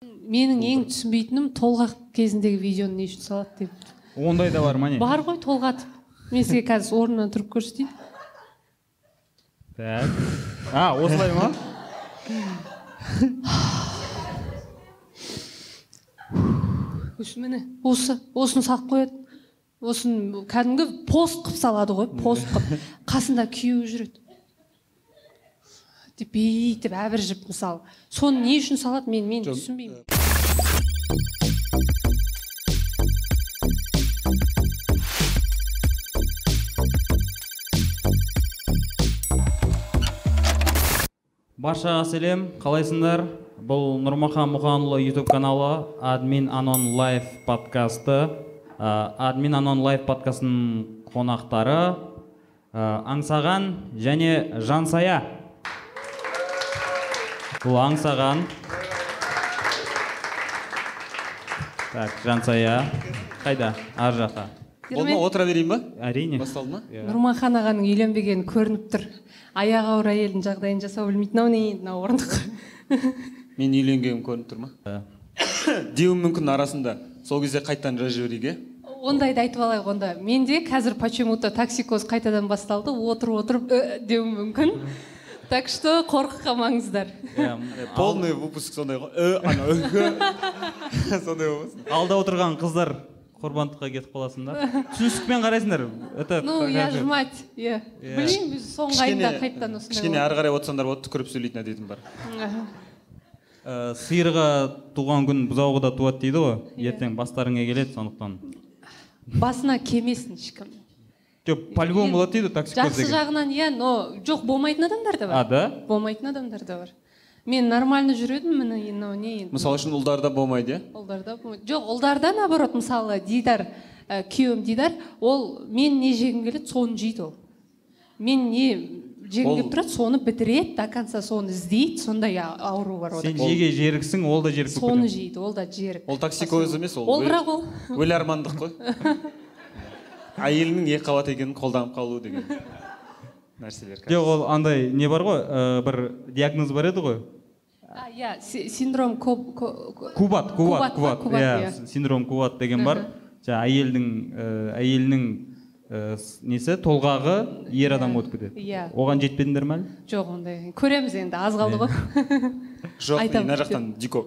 Менің ең түсінбейтінім толғақ кезіндегі видеоны не үшін салады деп. Ондай да бар ма не? Бар ғой, толғатып. Мен сізге қазір орнынан тұрып көрсетейін. Так. А, осылай ма? Міне, осыны салып қояды. Осыны кәдімгі пост қып салады ғой, пост қып. Қасында күйеуі жүреді. Деп бүйтіп әбіржіп мысалы. Соны не үшін салады, мен түсінбеймін. Баршаға сәлем, қалайсыңдар? Бұл Нұрмахан Мұқанұлы YouTube каналы, Админ Анон Лайф подкасты. Админ Анон Лайф подкастының қонақтары Аңсаған және Жансая. Бұл Аңсаған. Так, Жансая. Қайда? Ар жақта. Болды ма, отыра берейін ба? Әрине. Басталды ма? Нұрмахан ағаның үйленбегені көрініп тұр. Аяғы ауыр әйелдің жағдайын жасау білмейтін ау не мынау орындық. Мен үйленгенім көрініп тұр ма? Деуім мүмкін арасында. Сол кезде қайтадан жазып жіберейік, е? Ондайды айтып алайық онда. Менде қазір почему-то токсикоз қайтадан басталды. Отырып деуім мүмкін. Так что қорқып қалмаңыздар. Полный выпуск сондай ғой. Сондай болсын. Алда отырған қыздар құрбандыққа кетіп қаласыңдар. Түсіністікпен қарайсыңдар. Ну, я ж мать. Білмеймін, соңғы айында қайтадан осындай. Кішкене ары қарай отырсаңдар болады, түкіріп сөйлейтін әдетім бар. Сиырға туған күн бұзауға да туады дейді ғой. Ертең бастарыңа келеді, сондықтан. Басына келмесін ешкім. Жоқ, по-любому болады дейді токсикоз деген. Жақсы жағынан иә, но жоқ, болмайтын адамдар да бар. А, да? Болмайтын адамдар да бар. Мен нормально жүредім, міне, мынау не енді. Мысалы үшін ұлдарда болмайды, иә? Ұлдарда болмайды. Жоқ, ұлдарда наоборот, мысалы, Дидар, күйеуім Дидар, ол мен не жегім келеді, соны жейді ол. Мен не жегім келіп тұрады, соны бітіреді, до конца соны іздейді, сондай ауру бар ода. Сен жеге жеріксің, ол да жерік болып кетеді. Соны жейді, ол да жерік. Ол токсикоз емес, ол. Ол бірақ ол. Өлі армандық қой. Әйелінің екі қабат екенін қолданып қалу деген нәрселер. Жоқ, ол андай не бар ғой, бір диагноз бар еді ғой. Иә, синдром Кубат, иә, синдром Кубат деген бар. Жаңа әйелінің несі, толғағы ер адам өтіп кетеді. Иә. Оған жетпедіңдер ме әлі? Жоқ, ондай. Көреміз енді, аз қалды ғой. Жоқ, мына жақтан дико.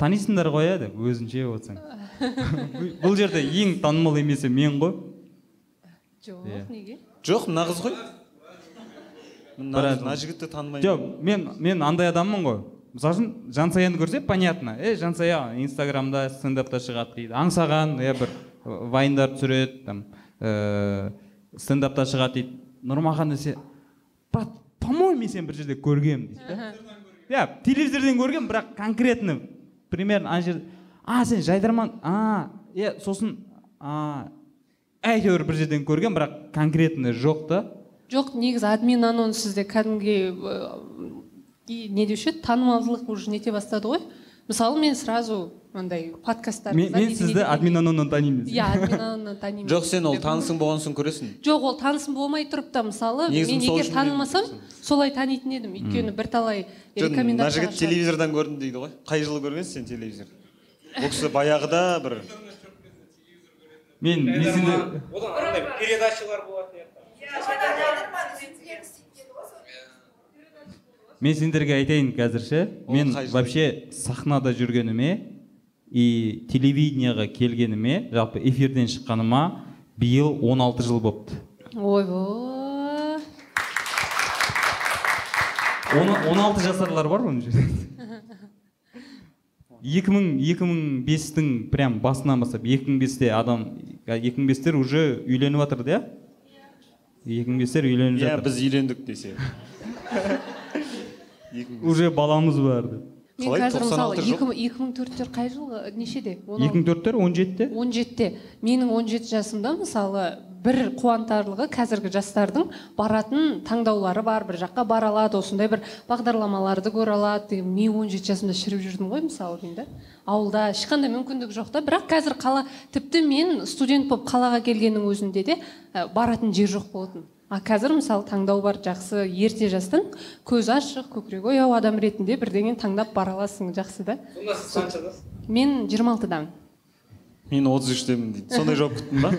Танисыңдар ғой, иә, деп өзінше отырсаң. Бұл жерде ең танымал емесі мен ғой. Жоқ, неге? Жоқ, мына қыз ғой. Мына жігітті танымаймын. Жоқ, мен андай адаммын ғой. Мысалы үшін, Жансаяны көрсе, понятно. Жансая Инстаграмда, стендапта шығады дейді. Аңсаған, бір вайндар түсіреді, там, стендапта шығады дейді. Нұрмахан десе, брат, по-моему, мен сені бір жерде көргем дейді. Иә, телевизорден көргем, бірақ конкретно, примерно ана жерде, а, сен Жайдарман, а, иә, сосын, а, әйтеуір бір жерден көргем, бірақ конкретно жоқ та. Жоқ, негізі админ анон сізде кәдімгі не деуші еді, танымалдылық уже нете бастады ғой. Мысалы, мен сразу мындай подкасттар. Мен сізді админ аноннан танимын. Иә, админ аноннан танимын. Жоқ, сен ол танысың болған соң көресің. Жоқ, ол танысым болмай тұрып та, мысалы, мен егер танымасам, солай танитын едім. Өйткені бірталай рекомендация. Мына жігіт телевизордан көрдім дейді ғой. Қай жылы көргенсің сен телевизор? Бұл кісі баяғыда бір. Мен сенде одан андай передачалар болатын еді. Мен сендерге айтайын қазірше, мен вообще сахнада жүргеніме и телевидениеға келгеніме, жалпы эфирден шыққаныма биыл 16 жыл бопты. Ойбой. 16 жасарлар бар ғой мына жерде. 2005-тің прям басынан бастап, 2005-те адам, 2005-тер уже үйленіп жатыр, иә? 2005-тер үйленіп жатыр. Иә, біз үйлендік десе. Уже баламыз бар. Мен қазір мысалы 2004-тер қай жылғы, нешеде? 2004-тер 17-те? 17-те. Менің 17 жасымда мысалы бір қуантарлығы қазіргі жастардың баратын таңдаулары бар, бір жаққа бара алады, осындай бір бағдарламаларды көре алады. Мен 17 жасымда шіріп жүрдім ғой мысалы деймін да. Ауылда ешқандай мүмкіндік жоқ та, бірақ қазір қала, тіпті мен студент болып қалаға келгеннің өзінде де баратын жер жоқ болатын. А қазір, мысалы, таңдау бар, жақсы, ерте жастан көзі ашық, көкірегі ояу адам ретінде бірдеңені таңдап бара аласың, жақсы да. Сонда сіз қаншадасыз? Мен 26-дамын. Мен 33-темін дейді. Сондай жауап күттің ба?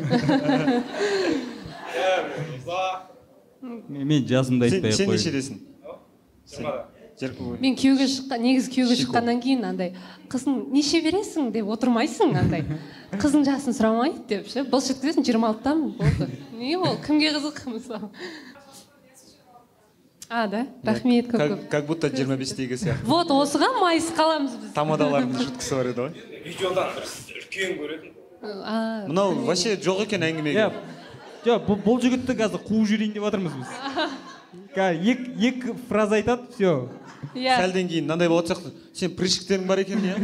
Иә, мен ұзақ. Мен жасымды Сен айтпай ақ сен қояйын. нешедесің? 20-да. Мен күйеуге шыққан, негізі күйеуге Шико. шыққаннан кейін андай қызың неше бересің деп отырмайсың, андай қыздың жасын сұрамайды деп ше, былш еткізесің, 26-дамын, болды. Не ол, кімге қызық, мысалы? А, да, рахмет көп көп. Как будто 25-тегі сияқты. Вот осыған майысып қаламыз біз. Тамадалардың шуткасы бар еді ғой. Видеодан бір сізді үлкен көретін. А, Мынау вообще жоқ екен әңгімеге. Иә, жоқ, бұл жігітті қазір қуып жіберейін деп жатырмыз біз. Қазір екі фраза айтады, все. Иә. Сәлден кейін мынандай болатын сияқты. Сен прыщиктерің бар екен, иә?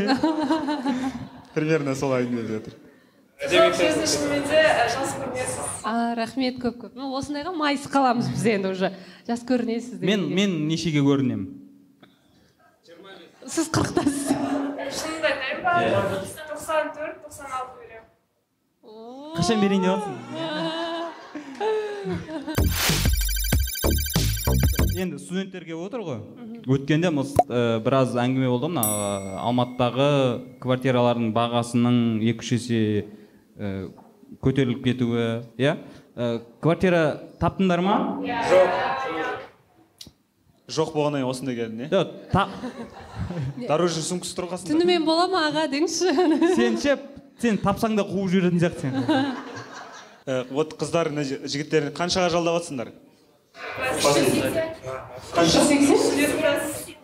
Примерно солай әңгіме жатыр. Жоқ, сөздің шынымен де жас көрінесіз. А, рахмет көп көп. Ну, осындайға майысып қаламыз біз енді уже. Жас көрінесіз Мен дегенге. мен нешеге көрінемін? Сіз 40-тасыз. Шынымды айтайын ба? 94, 96 беремін. Қашан берейін деп жатсың? Енді студенттер келіп отыр ғой. Өткенде біраз әңгіме болды, мына Алматыдағы квартиралардың бағасының 2-3 есе көтеріліп кетуі, иә? Квартира таптыңдар ма? Жоқ. Жоқ болғаннан кейін осында келдің, иә? Жоқ, Дорожный сумкасы тұр қасында. Түнімен бола ма, аға, деңізші. Сен ше, сен тапсаң да қуып жіберетін сияқтысың. Вот қыздар, мына жігіттерін қаншаға жалдап жатсыңдар? Қанша? 70.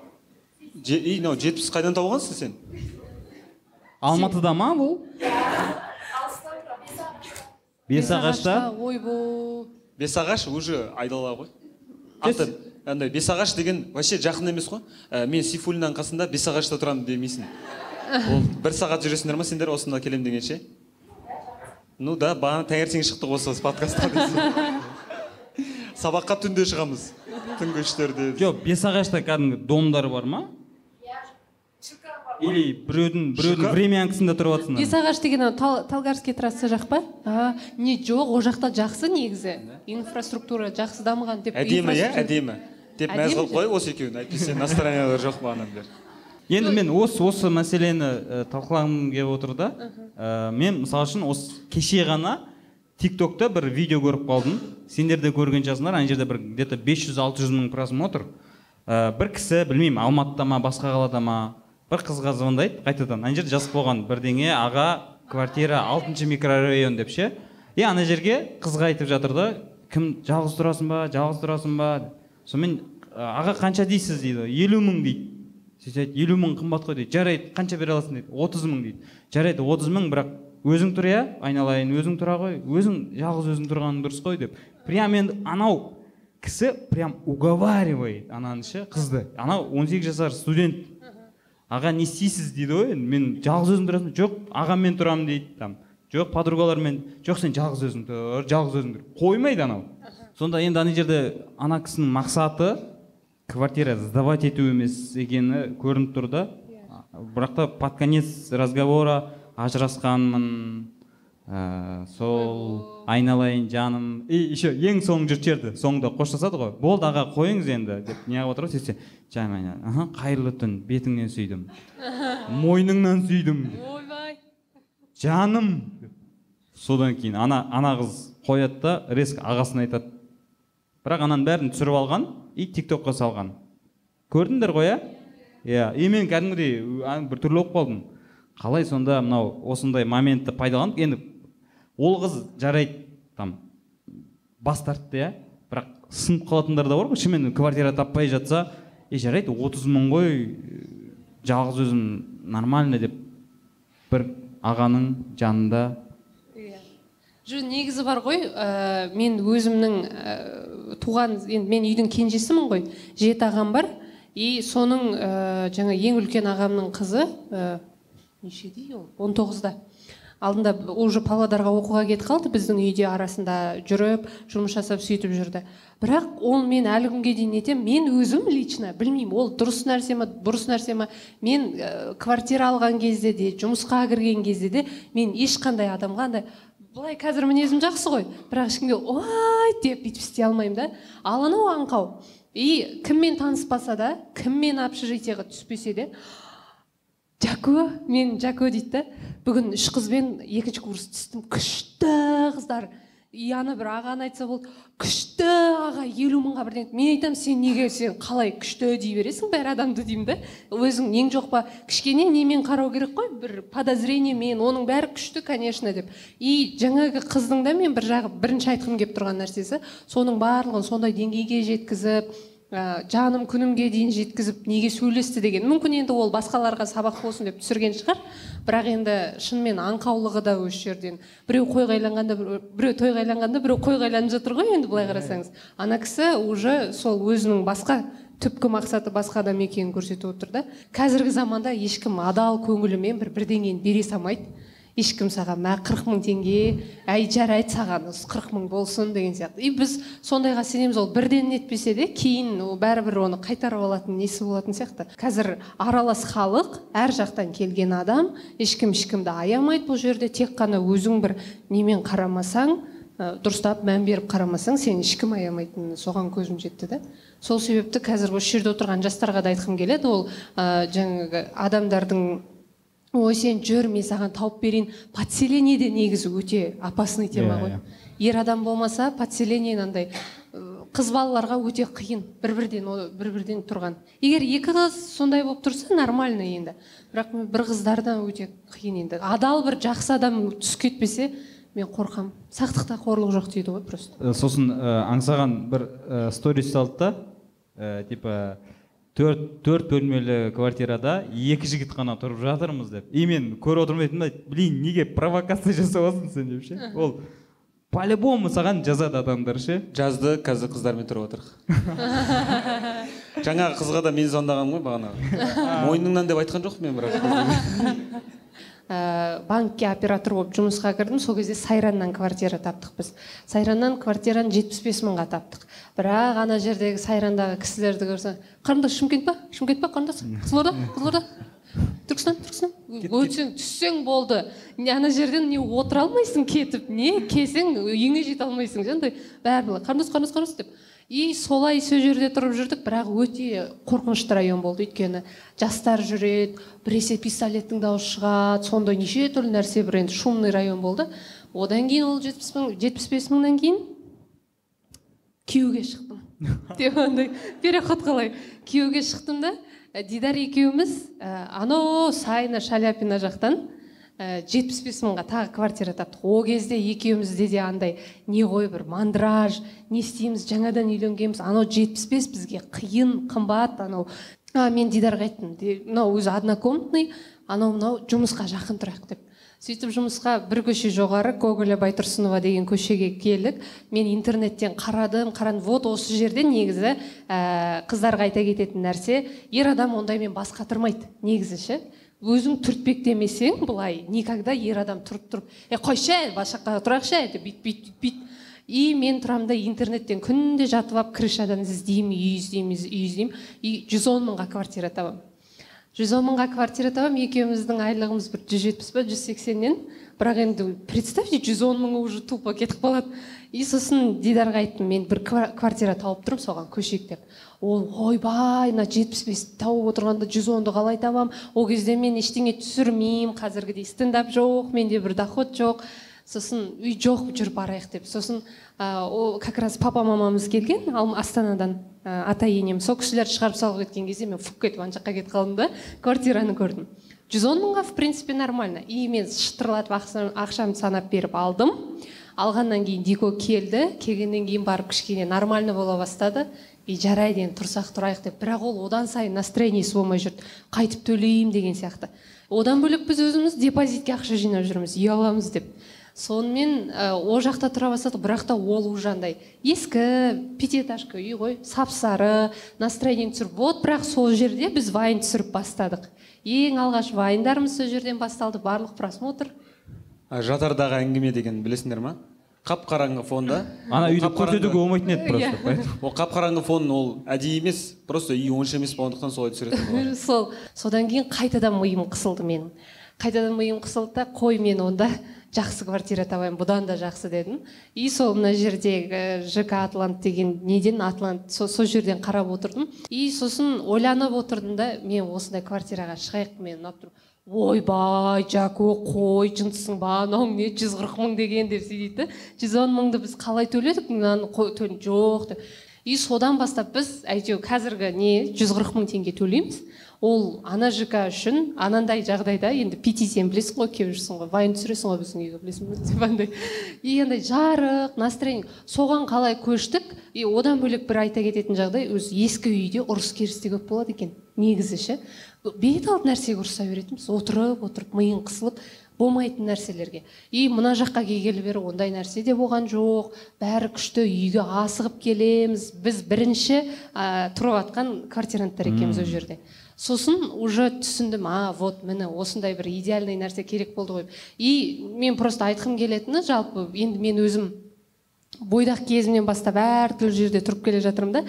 И, мынау 70 қайдан тауғансың сен? Алматыда ма бұл? Алыстан тұрамын. Бесағашта? Ойбой. Бесағаш уже айдала ғой. Аты, андай Бесағаш деген вообще жақын емес қой. Мен Сейфуллиннің қасында Бесағашта тұрамын демейсің. Ол бір сағат жүресіңдер ма сендер осында келем дегенше? Ну да, бағана таңертең шықтық осы подкастқа дейсің. Сабаққа түнде шығамыз. Түнгі 3-терде. Жоқ, Бесағашта кәдімгі домдар бар ма? Или біреудің ЖК? времянкасында тұрып жатсыңдар? Бесағаш деген анау Талгарский трасса жақ па? А, не, жоқ, ол жақта жақсы негізі. Инфраструктура жақсы дамыған деп. Әдемі, иә, инфраструктура- әдемі. Деп мәз Әдемі. қылып қой осы екеуін. Әйтпесе настроениялары жоқ бағанадан бері. Енді мен осы мәселені талқылағым келіп отыр да. Мен мысалы үшін осы кеше ғана ТикТокта бір видео көріп қалдым. Сендер де көрген шығарсыңдар, ана жерде бір где-то 500-600 мың просмотр. Бір кісі, білмеймін, Алматыда ма, басқа қалада ма, бір қызға звондайды қайтадан. Ана жерде жазып қойған бірдеңе, аға, квартира 6 микрорайон деп ше. И ана жерге қызға айтып жатыр да, кім, жалғыз тұрасың ба, жалғыз тұрасың ба? Сонымен, аға, қанша дейсіз дейді, 50 мың дейді. Сөйтсе айтады, 50 мың қымбат қой дейді. Жарайды, қанша бере аласың дейді, 30 мың дейді. Жарайды, 30 мың, бірақ өзің тұр, иә, айналайын, өзің тұра ғой, өзің жалғыз өзің тұрғаның дұрыс қой деп. Прям енді анау кісі прям уговаривает ананы ше, қызды. Анау 18 жасар студент. Аға, не істейсіз дейді ғой, енді мен жалғыз өзім тұрасың, жоқ, ағаммен тұрамын дейді, там, жоқ, подругалармен, жоқ, сен жалғыз өзің тұр, жалғыз өзің тұр. Қоймайды анау. Сонда енді ана жерде ана кісінің мақсаты квартира сдавать ету емес екені көрініп тұр да. Бірақ та под конец разговора ажырасқанмын, сол айналайын жаным. И еще ең соңғы жұрт жерді, соңында қоштасады ғой. Болды аға, қойыңыз енді деп неғып отыр ғой, сөйтсе, жаным айналайын, аха, қайырлы түн, бетіңнен сүйдім, мойныңнан сүйдім. Ойбай. Жаным. Содан кейін ана қыз қояды да, резко ағасына айтады. Бірақ ананың бәрін түсіріп алған и ТикТокқа салған. Көрдіңдер ғой, ә? Иә, и мен кәдімгідей бір түрлі болып қалдым. Қалай сонда мынау осындай моментті пайдаланып, енді ол қыз жарайды, там бас тартты, иә, бірақ сынып қалатындар да бар ғой, шынымен квартира таппай жатса, жарайды, 30 мың ғой, жалғыз өзім нормально деп бір ағаның жанында. Иә. Жоқ, негізі бар ғой, мен өзімнің туған, енді мен үйдің кенжесімін ғой, 7 ағам бар, и соның жаңа ең үлкен ағамның қызы, нешеде ол? 19-да. Алдында уже Павлодарға оқуға кетіп қалды, біздің үйде арасында жүріп, жұмыс жасап сөйтіп жүрді. Бірақ ол мен әлі күнге дейін нетем, мен өзім лично білмеймін, ол дұрыс нәрсе ме, бұрыс нәрсе ме. Мен квартира алған кезде де, жұмысқа кірген кезде де, мен ешқандай адамға андай Былай қазір мінезім жақсы ғой, бірақ ешкімге ой деп бүйтіп істей алмаймын да. Ал анау аңқау. И кіммен таныспаса да, кіммен общежитиеға түспесе де, «Жәко, мен Жәко», – дейді да. «Бүгін үш қызбен екінші курс түстім, күшті қыздар». И ана бір ағаны айтса болды, күшті аға, 50 мыңға бірдеңе. Мен айтамын: «Сен неге, сен қалай күшті дей бересің бәрі адамды?» – деймін да. «Өзің нең жоқ па? Кішкене немен қарау керек қой, бір подозрениемен. Оның бәрі күшті, конечно», – деп. И жаңағы қыздың да мен бір жағы, бірінші айтқым келіп тұрған нәрсесі, соның барлығын сондай деңгейге жеткізіп, жаным күнімге дейін жеткізіп, неге сөйлесті деген. Мүмкін, енді ол басқаларға сабақ болсын деп түсірген шығар, бірақ енді шынымен аңқаулығы да осы жерден. Біреу қойға айланғанда, біреу тойға айланғанда, біреу қойға айланып жатыр ғой. Енді былай қарасаңыз, ана кісі уже сол өзінің басқа түпкі мақсаты басқа адам екенін көрсетіп отыр да. Қазіргі заманда ешкім адал көңілімен бір бірдеңені бере салмайды. Ешкім саған: «Мә, 40 000 теңге, әй, жарайды, саған осы 40 000 болсын», – деген сияқты. И біз сондайға сенеміз. Ол бірден нетпесе де, кейін ол бәрібір оны қайтарып алатын несі болатын сияқты. Қазір аралас халық, әр жақтан келген адам, ешкім ешкімді аямайды бұл жерде. Тек қана өзің бір немен қарамасаң, дұрыстап мән беріп қарамасаң, сені ешкім аямайтын, соған көзім жетті да. Сол себепті қазір осы жерде отырған жастарға да айтқым келеді, ол жаңағы адамдардың: «Ой, сен жүр, мен саған тауып берейін». Подселение де негізі өте опасный тема ғой. Ер адам болмаса, подселение андай қыз балаларға өте қиын, бір бірден, бір бірден тұрған. Егер екі қыз сондай болып тұрса, нормально енді, бірақ бір қыздардан өте қиын. Енді адал бір жақсы адам түсіп кетпесе, мен қорқамын. Сақтықта қорлық жоқ дейді ғой просто. Сосын Аңсаған бір сторис салды да, типа төрт бөлмелі квартирада екі жігіт қана тұрып жатырмыз деп. И мен көріп отырмын, айттым да: «Блин, неге провокация жасап алсың сен?» – деп ше. Ол по любому саған жазады адамдар ше. Жазды, қазір қыздармен тұрып отырық. Жаңағы қызға да мен звондағанмын ғой бағанағы. «Мойныңнан» деп айтқан жоқпын мен бірақ. Банкке оператор болып жұмысқа кірдім. Сол кезде Сайраннан квартира таптық біз. Сайраннан квартираны 75 мыңға таптық. Бірақ ана жердегі, Сайрандағы кісілерді көрсең: «Қарындас, Шымкент па? Шымкент па, қарындас? Қызылорда, Қызылорда, Түркістан, Түркістан». Өтсең, түссең болды. Не, ана жерден не отыра алмайсың кетіп, не келсең, үйіңе жете алмайсың. Жаңағыдай бәрі былай: «Қарындас, қарындас, қарындас», – деп. И солай сол жерде тұрып жүрдік, бірақ өте қорқынышты район болды, өйткені жастар жүреді, біресе пистолеттің дауысы шығады, сондай неше түрлі нәрсе, бір енді шумный район болды. Одан кейін ол 70 мың, 75 мыңнан кейін күйеуге шықтым деп, андай переход қалай, күйеуге шықтым да, Дидар екеуміз анау Сайна, Шаляпина жақтан 75 мыңға тағы квартира таптық. Ол кезде екеумізде де андай не ғой, бір мандраж: не істейміз, жаңадан үйленгенбіз, анау 75 бізге қиын, қымбат анау. А мен Дидарға айттым: «Мынау өзі однокомнатный, анау мынау жұмысқа жақын тұрайық», – деп. Сөйтіп жұмысқа бір көше жоғары, Гоголя, Байтұрсынова деген көшеге келдік. Мен интернеттен қарадым, қарадым, вот осы жерде негізі қыздарға айта кететін нәрсе: ер адам ондаймен бас қатырмайды негізі ше. Өзің түртпектемесең, былай никогда ер адам тұрып тұрып: «Е, қойшы, бас жаққа тұрайықшы», – деп бүйтіп, бүйтіп, бүйтіп. И мен тұрамын да, интернеттен күнде жатып алып, крышадан іздеймін, үй іздеймін, үй іздеймін. И 110 мыңға квартира табамын. 110 мыңға квартира табамын. Екеуміздің айлығымыз бір 170 па, 180-нен. Бірақ енді представьте, 110 мың уже тупо кетіп қалады. И сосын Дидарға айттым: «Мен бір квартира тауып тұрмын, соған көшейік», – деп. Ол: «Ойбай, мына 75 тауып отырғанда 110-ды қалай табамын?» Ол кезде мен ештеңе түсірмеймін, қазіргідей стендап жоқ, менде бір доход жоқ. Сосын: «Үй, жоқ, жүр, барайық», – деп. Сосын ол как раз папа мамамыз келген Астанадан, ата енем. Сол кісілерді шығарып салып кеткен кезде мен фук кетіп, ана жаққа кетіп қалдым да, квартираны көрдім 110 мыңға, в принципе нормально. И мен шытырлатып ақшамды санап беріп алдым. Алғаннан кейін Дико келді. Келгеннен кейін барып кішкене нормально бола бастады. И жарайды, енді тұрсақ тұрайық деп. Бірақ ол одан сайын настроениесі болмай жүрді, қайтып төлеймін деген сияқты. Одан бөлек біз өзіміз депозитке ақша жинап жүрміз, үй аламыз деп. Сонымен ол жақта тұра бастадық. Бірақ та ол уже андай ескі пятиэтажка үй ғой, сап сары, настроение түсіріп. Вот, бірақ сол жерде біз вайн түсіріп бастадық. Ең алғаш вайндарымыз сол жерден басталды, барлық просмотр. А, «Жатардағы әңгіме» деген білесіңдер ма? Қап қараңғы фонда. Ана Ол үйді қап-қараңғы- көрсетуге болмайтын еді просто, поэтому. Ол қап қараңғы фон, ол әдейі емес, просто үй онша емес болғандықтан солай түсіретін олар. Сол, содан кейін қайтадан миым қысылды менің. Қайтадан миым қысылды да, қой, мен онда Жақсы квартира табайын, бұдан да жақсы дедім. И сол мына жерде ЖК Атлант деген неден, Атлант, сол жерден қарап отырдым. И сосын ойланып отырдым да, мен осындай квартираға шығайық, мен ұнап тұр. Ойбай, Жако, қой, жындысың ба, мынау не 140 мың деген деп сөйлейді да. 110 мыңды біз қалай төледік, мынаны жоқ деп. И содан бастап біз әйтеуір қазіргі не 140 мың теңге төлейміз. Ол ана ЖК үшін анандай жағдайда енді пяти, сен білесің ғой, келіп жүрсің ғой, вайн түсіресің ғой біздің үйге, білесің бе деп андай. И андай жарық настроение, соған қалай көштік. И одан бөлек бір айта кететін жағдай, өзі ескі үйде ұрыс керіс те көп болады екен негізі ше. Бет алды нәрсеге ұрыса беретінбіз, отырып отырып миың қысылып болмайтын нәрселерге. И мына жаққа келгелі бері ондай нәрсе де болған жоқ, бәрі күшті, үйге асығып келеміз. Біз бірінші тұрып жатқан квартиранттар екенбіз ол жерде. Сосын уже түсіндім, вот міне осындай бір идеальный нәрсе керек болды ғой. И мен просто айтқым келетіні, жалпы енді мен өзім бойдақ кезімнен бастап әртүрлі жерде тұрып келе жатырмын да,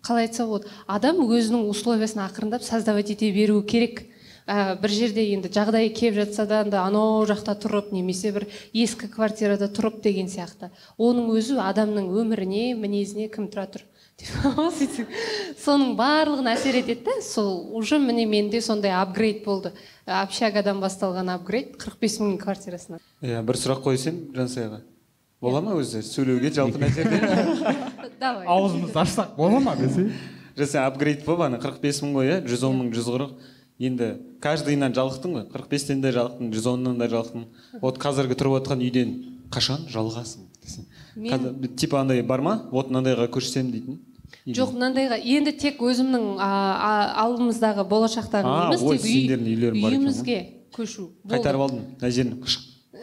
қалай айтса болады, адам өзінің условиясын ақырындап создавать ете беруі керек. Бір жерде енді жағдайы келіп жатса да, анау жақта тұрып, немесе бір ескі квартирада тұрып деген сияқты. Оның өзі адамның өміріне, мінезіне кім тұра тұр. Соның барлығын әсер етеді да. Сол уже міне менде сондай апгрейд болды. Общагадан басталған апгрейд 45 мың квартирасына. Иә, бір сұрақ қойсам Жансаяға. Бола ма өзі сөйлеуге жалпы мына жерде? Давай. Аузымызды ашсақ бола ма десе? Жансая, апгрейд болып ана 45 мың ғой, иә, 110 мың, 140. Енді каждыйынан жалықтың ғой, 45-тен де жалықтың, 110-нан да жалықтың. Вот қазіргі тұрып жатқан үйден қашан жалығасың? Типа андай бар ма? Вот мынандайға көшсем дейтін? Жоқ, мынандайға енді тек өзімнің алдымыздағы болашақтағы емес, тек үйімізге көшу. Қайтарып алдым, мына жерін.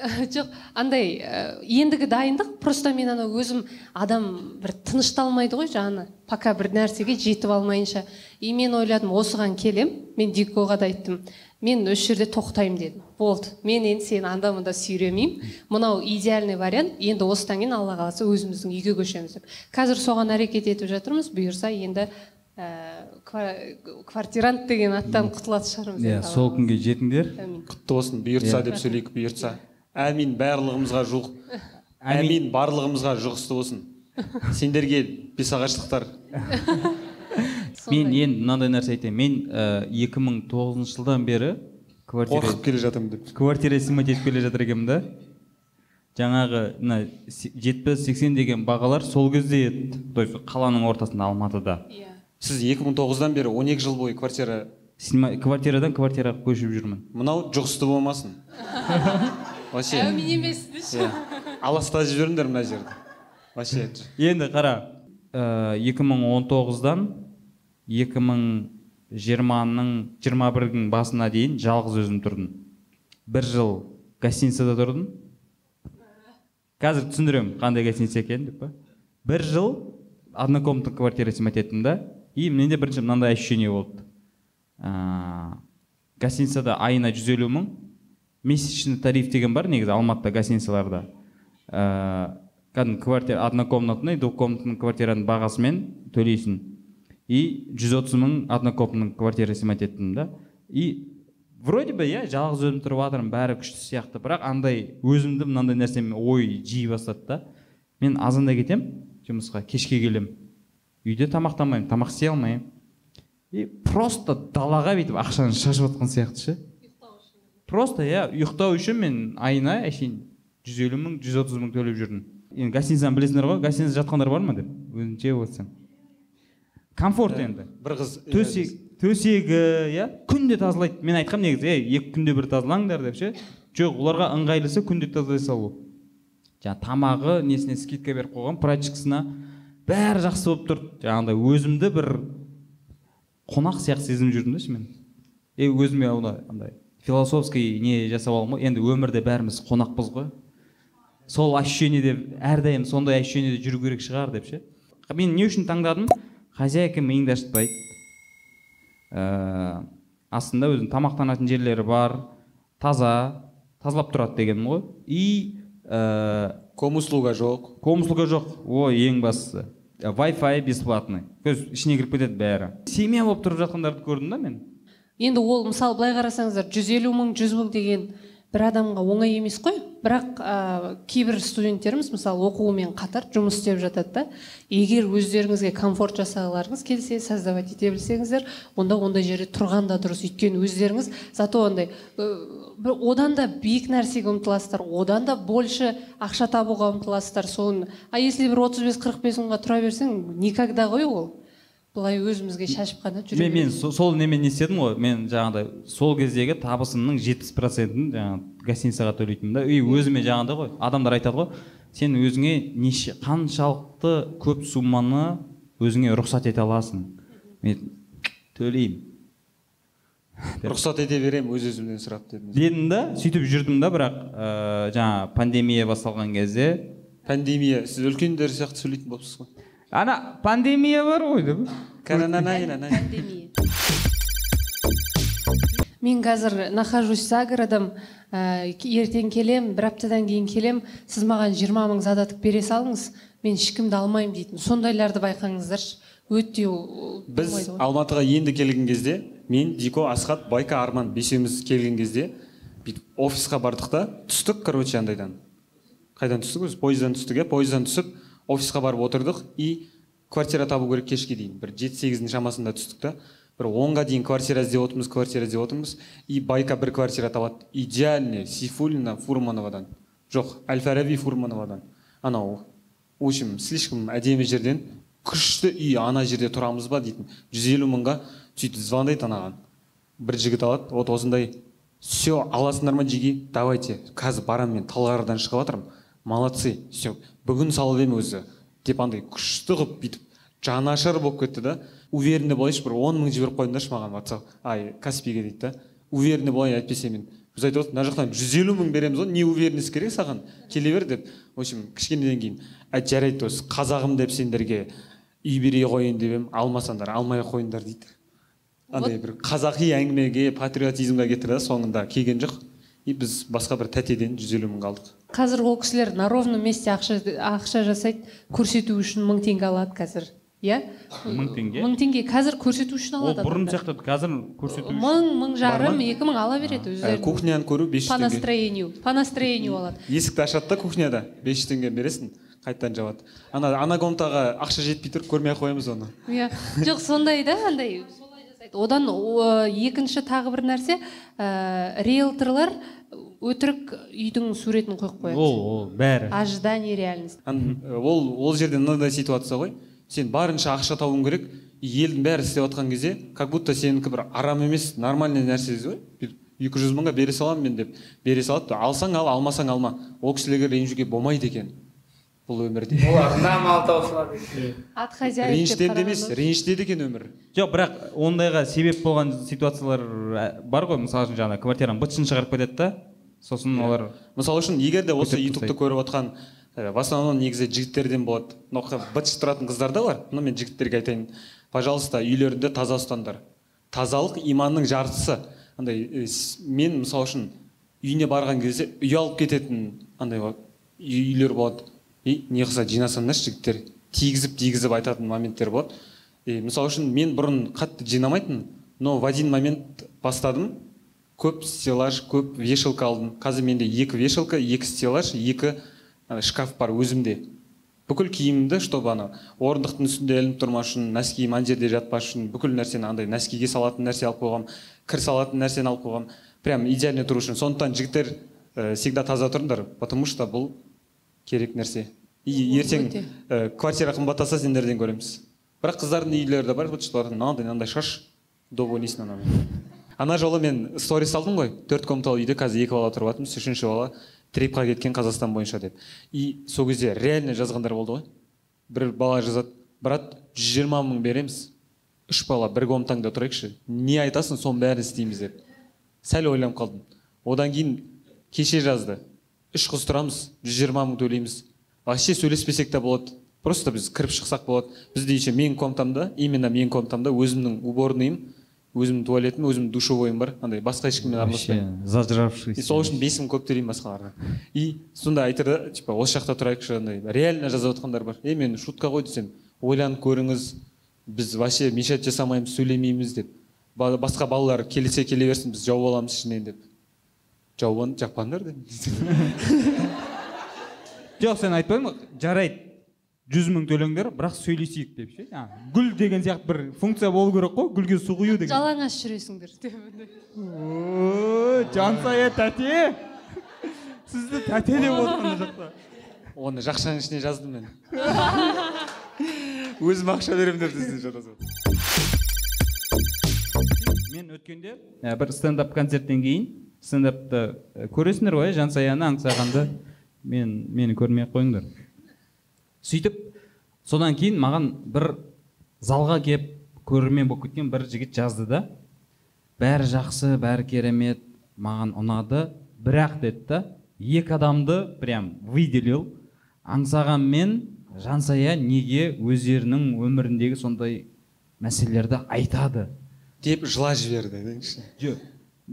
Жоқ, андай ендігі дайындық, просто мен ана өзім адам бір тынышталмайды ғой жаны, пока бір нәрсеге жетіп алмайынша. И мен ойладым, осыған келем, мен Дикоға да айттым, мен осы жерде тоқтаймын дедім. Болды, мен енді сені анда-мында сүйремеймін, мынау идеальный вариант, енді осыдан кейін Алла қаласа өзіміздің үйге көшеміз деп. Қазір соған әрекет етіп жатырмыз, бұйырса енді квартирант деген аттан құтылатын шығармыз. Иә, сол күнге жетіңдер. Құтты болсын, бұйыртса деп сөйлейік, бұйыртса. Әмин, барлығымызға жұқ. Әмин, барлығымызға жұғысты болсын. Сендерге бесағаштықтар. Мен енді мынандай нәрсе айтайын. Мен 2009 жылдан бері қорқып келе жатырмын деп. Квартира снимать етіп келе жатыр екенмін да. Жаңағы мына 70-80 деген бағалар сол кезде еді. То есть қаланың ортасында, Алматыда. Сіз 2009-дан бері 12 жыл бойы квартира квартирадан квартираға көшіп жүрмін. Мынау жұғысты болмасын. Вообще. Әумин емес деші. Аласта жіберіңдер мына жерді. Вообще. Енді қара, 2019-дан 2020-ның 21-дің басына дейін жалғыз өзім тұрдым. Бір жыл гостиницада тұрдым. Қазір түсіндіремін қандай гостиница екенін деп па. Бір жыл однокомнатный квартира снимать еттім да. И менде бірінші мынандай ощущение болды. Гостиницада айына 150 мың, месячный тариф деген бар негізі Алматыда гостиницаларда. Кәдімгі квартира однокомнатный, двухкомнатный квартираның бағасымен төлейсің. И 130 мың однокомнатный квартира снимать еттім да. И вроде бы я жалғыз өзім тұрып жатырмын, бәрі күшті сияқты, бірақ андай өзімді мынандай нәрсемен ой жей бастады да. Мен азанда кетем жұмысқа, кешке келем. Үйде тамақтанбаймын, тамақ істей алмаймын. И просто далаға бүйтіп ақшаны шашып жатқан сияқты ше. Просто я ұйықтау үшін мен айына әшейін 150 мың, 130 мың төлеп жүрдім. Енді гостиницаны білесіңдер ғой, гостиницада жатқандар бар ма деп өзімше отырсам. Комфорт енді. Бір қыз төсегі, иә, күнде тазалайды. Мен айтқам негізі, екі күнде бір тазалаңдар деп ше. Жоқ, оларға ыңғайлысы күнде тазалай салу. Жаңа тамағы несіне скидка беріп қойған, прачкасына бәрі жақсы болып тұр. Жаңағыдай өзімді бір қонақ сияқты сезініп жүрдім да мен. Өзіме андай философский не жасап алдым ғой. Енді өмірде бәріміз қонақпыз ғой. Сол ощущениеде әрдайым сондай ощущениеде жүру керек шығар деп ше. Мен не үшін таңдадым? Хозяйка миыңды ашытпайды. Астында өзінің тамақтанатын жерлері бар, таза, тазалап тұрады дегенім ғой. И комуслуга жоқ. Комуслуга жоқ. Ой, ең бастысы. Wi-Fi бесплатный. Көз ішіне кіріп кетеді бәрі. Семья болып тұрып жатқандарды көрдім да мен. Енді ол мысалы былай қарасаңыздар, 150 мың, 100 мың деген Бір адамға оңай емес қой, бірақ кейбір студенттеріміз, мысалы, оқуымен қатар жұмыс істеп жатады да. Егер өздеріңізге комфорт жасағыларыңыз келсе, создавать ете білсеңіздер, онда ондай жерде тұрған да дұрыс. Өйткені өздеріңіз зато андай бір одан да биік нәрсеге ұмтыласыздар, одан да больше ақша табуға ұмтыласыздар соны. А если бір 35-45 мыңға тұра берсең, никогда ғой ол. Былай өзімізге шашып қана жүре Мен береміз. Сол немен не істедім ғой, мен жаңағыдай сол кездегі табысымның 70%-ін жаңағы гостиницаға төлейтінмін да. И өзіме жаңағыдай ғой, адамдар айтады ғой, сен өзіңе неше, қаншалықты көп сумманы өзіңе рұқсат ете аласың? Мен төлеймін Рұқсат ете беремін өз өзімнен сұрап дедім. Дедім да, сөйтіп жүрдім да. Бірақ жаңа пандемия басталған кезде Пандемия, сіз үлкендер сияқты сөйлейтін болыпсыз ғой. Ана пандемия бар ғой деп. Пандемия. Мен қазір нахожусь за городом, ертең келем, бір аптадан кейін келем, сіз маған 20 мың задаток бере салыңыз, мен ешкімді алмаймын дейтін. Сондайларды байқаңыздаршы, өте Біз болмайды ғой. Алматыға енді келген кезде, мен, Дико, Асхат, Байка, Арман, бесеуміз келген кезде бүйтіп офисқа бардық та, түстік, короче, андайдан. Қайдан түстік өзі? Пойыздан түстік, иә. Пойыздан түсіп, офисқа барып отырдық и квартира табу керек кешке дейін. Бір 7-8-дің шамасында түстік та. Бір 10-ға дейін квартира іздеп отырмыз, квартира іздеп отырмыз. И Байка бір квартира табады. Идеальный, Сейфуллина, Фурмановадан. Жоқ, әл Фараби Фурмановадан. Анау, в общем, слишком әдемі жерден, күшті үй, ана жерде тұрамыз ба дейтін. 150 мыңға. Сөйтіп звондайды анаған. Бір жігіт алады, вот осындай, все, аласыңдар ма, жиги, давайте, қазір барамын, мен Талғардан шығып жатырмын, молодцы, все, бүгін салып едім өзі, деп андай күшті қылып бүйтіп жанашыр болып кетті да. Уверенный болайыншы, бір 10 мың жіберіп қойыңдаршы маған WhatsApp, ай, Каспиге дейді да. Уверенный болайын, әйтпесе мен, біз айтып отырмыз, мына жақтан 150 мың береміз ғой, не уверенность керек саған, келе бер деп. В общем, кішкенеден кейін, әй, жарайды, осы қазағым деп сендерге үй бере қояйын деп едім, алмасаңдар, алмай ақ қойыңдар дейді. Андай бір қазақи әңгімеге, патриотизмге кетті да, соңында келген жоқ. И біз басқа бір тәтеден 150 мың алдық. Қазір ол кісілер на ровном месте ақша жасайды, көрсету үшін 1000 теңге алады қазір. Иә? 1000 теңге? 1000 теңге қазір көрсету үшін Ол алады бұрын адамдар. сияқты, қазір көрсету үшін. Мың, мың жарым, Бар ма? 2000 ала береді өздері. Кухняны көру 500 По теңге. настроению, по настроению алады. Есікті ашады да кухняда, 500 теңге бересің, қайтадан жабады. Ана комнатаға ақша жетпей тұр, көрмей ақ қоямыз оны. Иә, жоқ, сондай да, андай солай жасайды. Одан екінші тағы бір нәрсе, риэлторлар өтірік үйдің суретін қойып қояды. Ол бәрі. Ожидание, реальность. Ол жерде мынандай ситуация ғой, сен барынша ақша табуың керек, и елдің бәрі істеп жатқан кезде, как будто сенікі бір арам емес, нормальный нәрсе ғой. Бүйтіп 200 мыңға бере саламын мен деп бере салады. Алсаң ал, алмасаң алма. Ол кісілерге ренжуге болмайды екен бұл өмірде. Олардың да малы таусылады. От хозяев деп Ренжітемін емес, қарағанда. ренжітеді екен өмір. Жоқ, бірақ ондайға себеп болған ситуациялар бар ғой. Мысалы үшін, жаңағы квартираның быт-шытын шығарып кетеді да, сосын олар Мысалы үшін, егер де осы көтеріп ютубты тастайды. көріп отқан, в основном негізі жігіттерден болады, но быт шыт тұратын қыздар да бар, но мен жігіттерге айтайын: пожалуйста, үйлеріңді таза ұстаңдар. Тазалық иманның жартысы. Андай мен, мысалы үшін, үйіне барған кезде ұялып кететін андай болады, үйлер болады. И не қылса жинасаңдаршы, жігіттер, тигізіп тигізіп айтатын моменттер болады. И мысалы үшін, мен бұрын қатты жинамайтынмын, но в один момент бастадым. Көп стеллаж, көп вешалка алдым. Қазір менде екі вешалка, екі стеллаж, екі ана шкаф бар өзімде. Бүкіл киімімді, чтобы ана орындықтың үстінде ілініп тұрмас үшін, носкиім ана жерде жатпас үшін, бүкіл нәрсені андай носкиге салатын нәрсе алып қойғанмын, кір салатын нәрсені алып қойғанмын, прям идеально тұру үшін. Сондықтан, жігіттер, всегда таза тұрыңдар, потому что бұл керек нәрсе. И ертең Өте. Квартира қымбаттаса, сендерден көреміз. Бірақ қыздардың үйлері де бар, вот что мынандай мынандай шаш доп ойнайсың анамен. Ана жолы мен сторис салдым ғой, төрт комнаталы үйде қазір екі бала тұрып жатырмыз, үшінші бала трипқа кеткен Қазақстан бойынша деп. И сол кезде реально жазғандар болды ғой. Бір бала жазады: «Брат, 120 мың береміз, үш бала бір комнатаңда тұрайықшы, не айтасың, соның бәрін істейміз», — деп. Сәл ойланып қалдым. Одан кейін кеше жазды: «Үш қыз тұрамыз, 120 мың төлейміз, вообще сөйлеспесек те болады, просто біз кіріп шықсақ болады». Бізде еще менің комнатамда, именно менің комнатамда өзімнің уборныйым, өзімнің туалетім, өзімнің душевойым бар, андай басқа ешкіммен араласпаймын. Вообще зажравшийся. И сол үшін 5 мың көп төлеймін басқалардан. И сонда айтады да, типа, осы жақта тұрайықшы, андай реально жазып жатқандар бар. Е, мен шутка ғой десем, ойланып көріңіз, біз вообще мешать жасамаймыз, сөйлемейміз деп. Басқа балалар келсе, келе берсін, біз жауып аламыз ішінен деп. Жауын жақпаңдар дедім. Жоқ, сен айтпаймын, жарайды, 100 мың төлеңдер, бірақ сөйлесейік деп ше. Гүл деген сияқты бір функция болу керек қой, гүлге су құю деген. Жалаңаш жүресіңдер деп. О, Жансая тәте. Сізді тәте деп отыр мына жақта. Оны жақшаның ішіне жаздым мен. Өзім ақша беремін деп десең жатасың. Мен өткенде бір стендап концерттен кейін, стендапты көресіңдер ғой, Жансаяны, Аңсағанды, мені көрмей ақ қойыңдар. Сөйтіп, содан кейін маған бір залға кеп көрермен болып кеткен бір жігіт жазды да, бәрі жақсы, бәрі керемет, маған ұнады, бірақ деді да, екі адамды прям выделил, Аңсаған мен Жансая неге өздерінің өміріндегі сондай мәселелерді айтады деп жыла жіберді деңізші. Жоқ.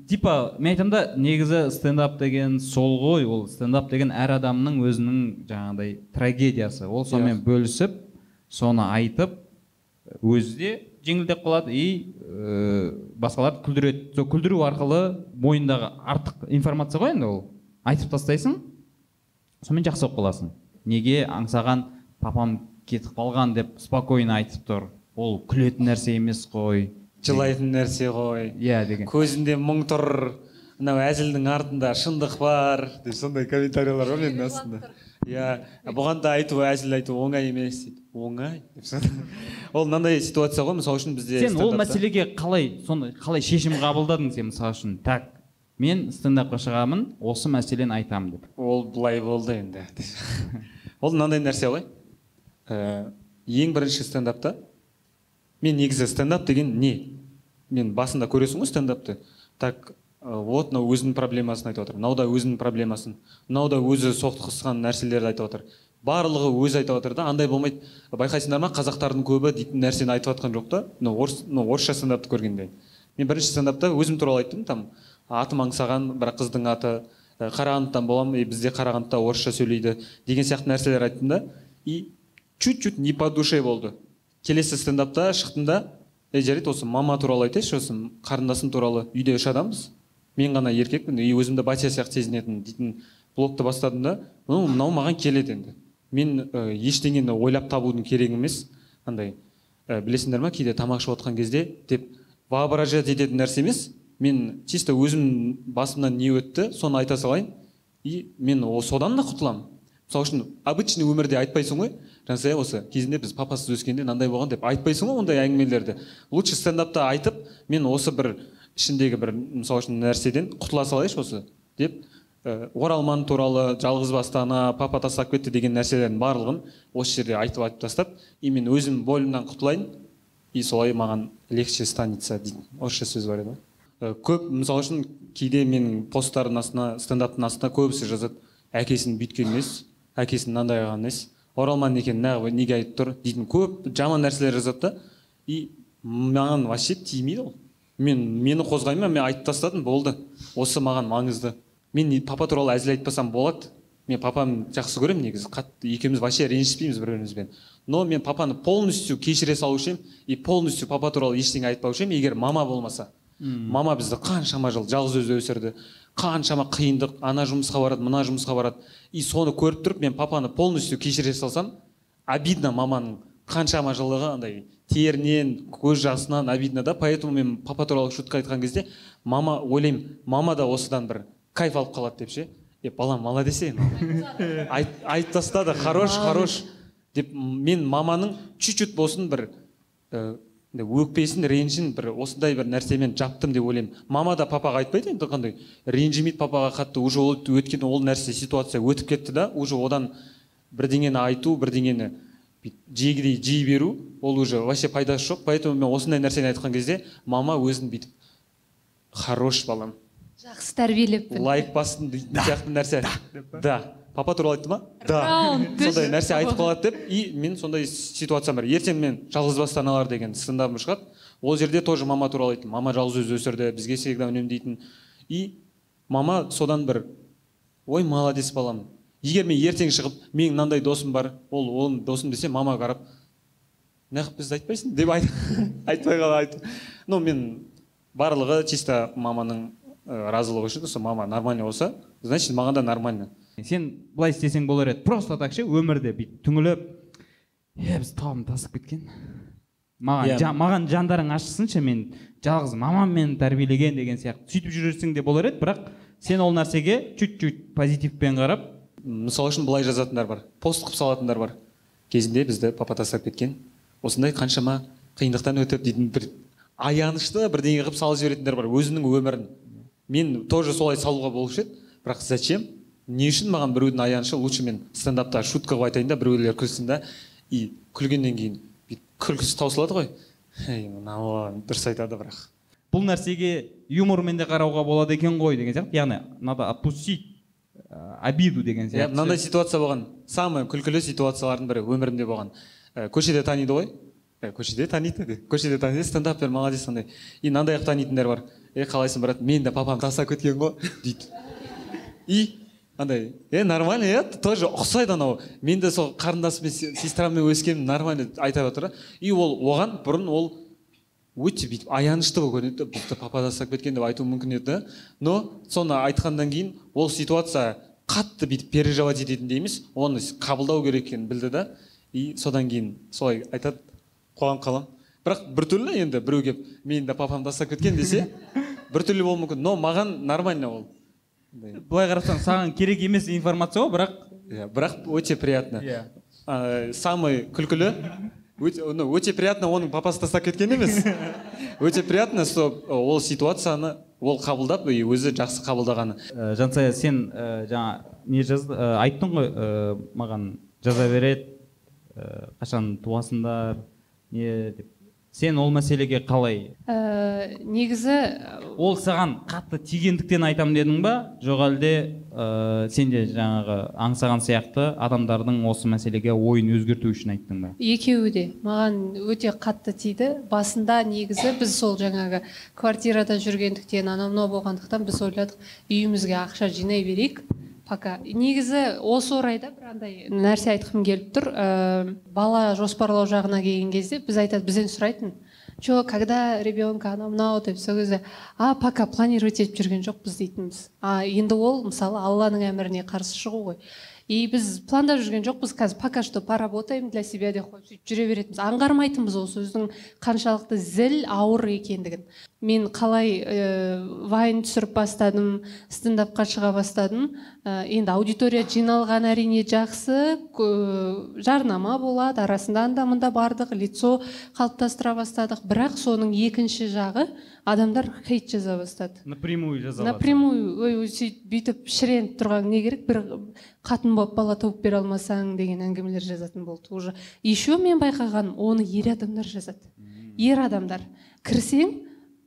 Типа, мен айтамын да, негізі стендап деген сол ғой, ол стендап деген әр адамның өзінің жаңағыдай трагедиясы. Ол сонымен бөлісіп, соны айтып, өзі де жеңілдеп қалады и басқаларды күлдіреді. Сол күлдіру арқылы бойындағы артық информация ғой енді ол. Айтып тастайсың, сонымен жақсы болып қаласың. Неге Аңсаған папам кетіп қалған деп спокойно айтып тұр. Ол күлетін нәрсе емес қой. Жылайтын нәрсе ғой. Иә деген. Көзінде мұң тұр, мынау әзілдің артында шындық бар деп сондай комментарийлер бар менің астында. Иә, бұған да айту, әзіл айту оңай емес дейді. Оңай деп сондай. Ол мынандай ситуация ғой, мысалы үшін бізде сен ол мәселеге қалай, сондай қалай шешім қабылдадың сен, мысалы үшін, так, мен стендапқа шығамын, осы мәселені айтамын деп. Ол былай болды енді. Ол мынандай нәрсе ғой. Ең бірінші стендапта мен негізі стендап деген не? Мен басында көресің ғой стендапты. Так, вот мынау өзінің проблемасын айтып отыр, мынау да өзінің проблемасын, мынау да өзі соқтығысқан нәрселерді айтып отыр. Барлығы өзі айтып отыр да, андай болмайды. Байқайсыңдар ма, қазақтардың көбі дейтін нәрсені айтып жатқан жоқ та. Мынау орыс, мынау орысша стендапты көргенде. Мен бірінші стендапта өзім туралы айттым, там атым Аңсаған, бірақ қыздың аты, Қарағандыдан боламын, и бізде Қарағандыда орысша сөйлейді деген сияқты нәрселер айттым да, и чуть-чуть не по душе болды. Келесі стендапта шықтым да, жарайды, осы мама туралы айтайыншы, осы қарындасым туралы, үйде үш адамбыз, мен ғана еркекпін, и өзімді батя сияқты сезінетін дейтін блогты бастадым да, мынау маған келеді енді. Мен ештеңені ойлап табудың керек емес, андай, білесіңдер ма, кейде тамақ ішіп отқан кезде деп воображать ететін нәрсе емес, мен чисто өзім басымнан не өтті, соны айта салайын, и мен содан да құтыламын. Мысалы үшін, обычный өмірде айтпайсың ғой, Жансая, осы кезінде біз папасыз өскенде мынандай болған деп айтпайсың ғой ондай әңгімелерді. Лучше стендапта айтып, мен осы бір ішіндегі бір, мысалы үшін, нәрседен құтыла салайыншы осы деп, оралман туралы, жалғыз басты ана, папа тастап кетті деген нәрселердің барлығын осы жерде айтып тастап, и мен өзім бойымнан құтылайын, и солай маған легче станется дейтін орысша сөз бар еді. Көп, мысалы үшін, кейде менің посттардың астына, стендаптың астына көбісі жазады, әкесін бүйткен емес, әкесін мынандай қылған емес, оралман екен, неғып неге айтып тұр дейтін көп жаман нәрселер жазады да, и маған вообще тимейді ол. Мені қозғаймын, мен айтып тастадым, болды. Осы маған маңызды. Мен папа туралы әзіл айтпасам болады. Мен папамды жақсы көремін негізі, қатты екеуміз вообще ренжіспейміз бір-бірімізбен. Но мен папаны полностью кешіре салушы едім, и полностью папа туралы ештеңе айтпаушы едім, егер мама болмаса. Мама бізді қаншама жыл жалғыз өзі өсірді, қаншама қиындық, ана жұмысқа барады, мына жұмысқа барады. И соны көріп тұрып, мен папаны полностью кешіре салсам, обидно маманың қаншама жылығы андай терінен, көз жасынан обидно да. Поэтому мен папа туралы шутка айтқан кезде, мама ойлаймын, мама да осыдан бір кайф алып қалады деп ше. Балам молодец ең. Айтып тастады, хорош, хорош деп. Мен маманың чуть-чуть болсын бір өкпесін, ренжін бір осындай бір нәрсемен жаптым деп ойлаймын. Мама да папаға айтпайды енді, қандай ренжімейді папаға қатты, уже ол өткен ол нәрсе, ситуация өтіп кетті да, уже одан бірдеңені айту, бірдеңені жегідей жей беру, ол уже вообще пайдасы жоқ. Поэтому мен осындай нәрсені айтқан кезде мама өзін бүйтіп хорош балам, жақсы тәрбиелеппін, лайк бастым дейтін сияқты нәрсе. Да. Папа туралы айтты ма? Да. Сондай нәрсе айтып қалады деп, и мен сондай ситуациям бар. Ертең мен жалғыз басты аналар деген стендапым шығады. Ол жерде тоже мама туралы айттым. Мама жалғыз өзі өсірді, бізге всегда үнемдейтін. И мама содан бір, ой, молодец балам. Егер мен ертең шығып, менің мынандай досым бар, ол оның досым десе, мама қарап, неғып бізді айтпайсың деп айтпай қалады. Ну, мен барлығы чисто маманың Разылығы үшін, сол мама нормально болса, значит, маған да нормально. Сен былай істесең болар еді, просто так ше, өмірде бүйтіп түңіліп, е, біз тауым тасып кеткен, маған, маған жандарың ашысыншы, мен жалғыз мамам мені тәрбиелеген деген сияқты, сөйтіп жүрсең де болар еді. Бірақ сен ол нәрсеге чуть чуть позитивпен қарап. Мысалы үшін, былай жазатындар бар, пост қылып салатындар бар: «Кезінде бізді папа тастап кеткен, осындай қаншама қиындықтан өтіп», — дейтін бір аянышты бірдеңе қылып салып жіберетіндер бар өзінің өмірін. Мен тоже солай салуға болушы еді, бірақ зачем, не үшін маған біреудің аянышы? Лучше мен стендапта шутка қылып айтайын да, біреулер күлсін да. И күлгеннен кейін бүйтіп күлкісі таусылады ғой: «Ей, мынау дұрыс айтады», бірақ бұл нәрсеге юмормен де қарауға болады екен ғой деген сияқты, яғни надо отпустить обиду деген сияқты. Мынандай ситуация болған, самый күлкілі ситуациялардың бірі өмірімде болған. Көшеде таниды ғой, көшеде таниды де, көшеде таниды, стендапер, молодец андай. И мынандай қылып танитындар бар: «Е, қалайсың, брат, мен де папам тастап кеткен ғой», — дейді. И андай: «Е, нормально, иә, тоже ұқсайды анау, мен де сол қарындасыммен, сестраммен өскенмін, нормально», — айтып жатыр да. И ол оған бұрын ол өте бүйтіп аянышты болып көрінеді да, «бізді папа тастап кеткен» деп айтуы мүмкін еді да. Но соны айтқаннан кейін ол ситуация қатты бүйтіп переживать ететіндей емес, оны қабылдау керек екенін білді да. И содан кейін солай айтады, қуанып қаламын. Бірақ біртүрлі енді, біреу келіп «мені де папам тастап кеткен» десе, біртүрлі болуы мүмкін, но маған нормально ол. Былай қарасаң, саған керек емес информация ғой, бірақ Иә, бірақ өте приятно. Самый күлкілі өте, ну, өте приятно оның папасы тастап кеткен емес, өте приятно, что ол ситуацияны ол қабылдап и өзі жақсы қабылдағаны. Жансая, сен жаңа не жазды, айттың ғой, маған жаза береді, қашан туасыңдар, не деп. Сен ол мәселеге қалай? Негізі Ол саған қатты тигендіктен айтамын дедің ба, жоқ әлде сен де жаңағы Аңсаған сияқты адамдардың осы мәселеге ойын өзгерту үшін айттың ба? Екеуі де маған өте қатты тиді басында. Негізі біз сол жаңағы квартирада жүргендіктен, анау мынау болғандықтан, біз ойладық, үйімізге ақша жинай берейік пока. Негізі осы орайда бір андай нәрсе айтқым келіп тұр. Бала жоспарлау жағына келген кезде біз айтады, бізден сұрайтын: «Че, когда ребенка?», анау мынау деп. Сол кезде: «А пока планировать етіп жүрген жоқпыз», — дейтінбіз. А енді ол, мысалы, Алланың әміріне қарсы шығу ғой. И біз пландап жүрген жоқпыз, қазір пока что поработаем для себя деп қойып, сөйтіп жүре беретінбіз. Аңғармайтынбыз ол сөздің қаншалықты зіл, ауыр екендігін. Мен қалай вайн түсіріп бастадым, стендапқа шыға бастадым, енді аудитория жиналған, әрине, жақсы, жарнама болады арасында, анда мында бардық, лицо қалыптастыра бастадық. Бірақ соның екінші жағы, адамдар хейт жаза бастады. Напрямую жаза. Напрямую: «Ой, ой, сөйтіп бүйтіп шіреніп тұрған не керек, бір қатын болып бала тауып бере алмасаң», — деген әңгімелер жазатын болды уже. Еще мен байқағаным, оны ер адамдар жазады. Ер адамдар, кірсең,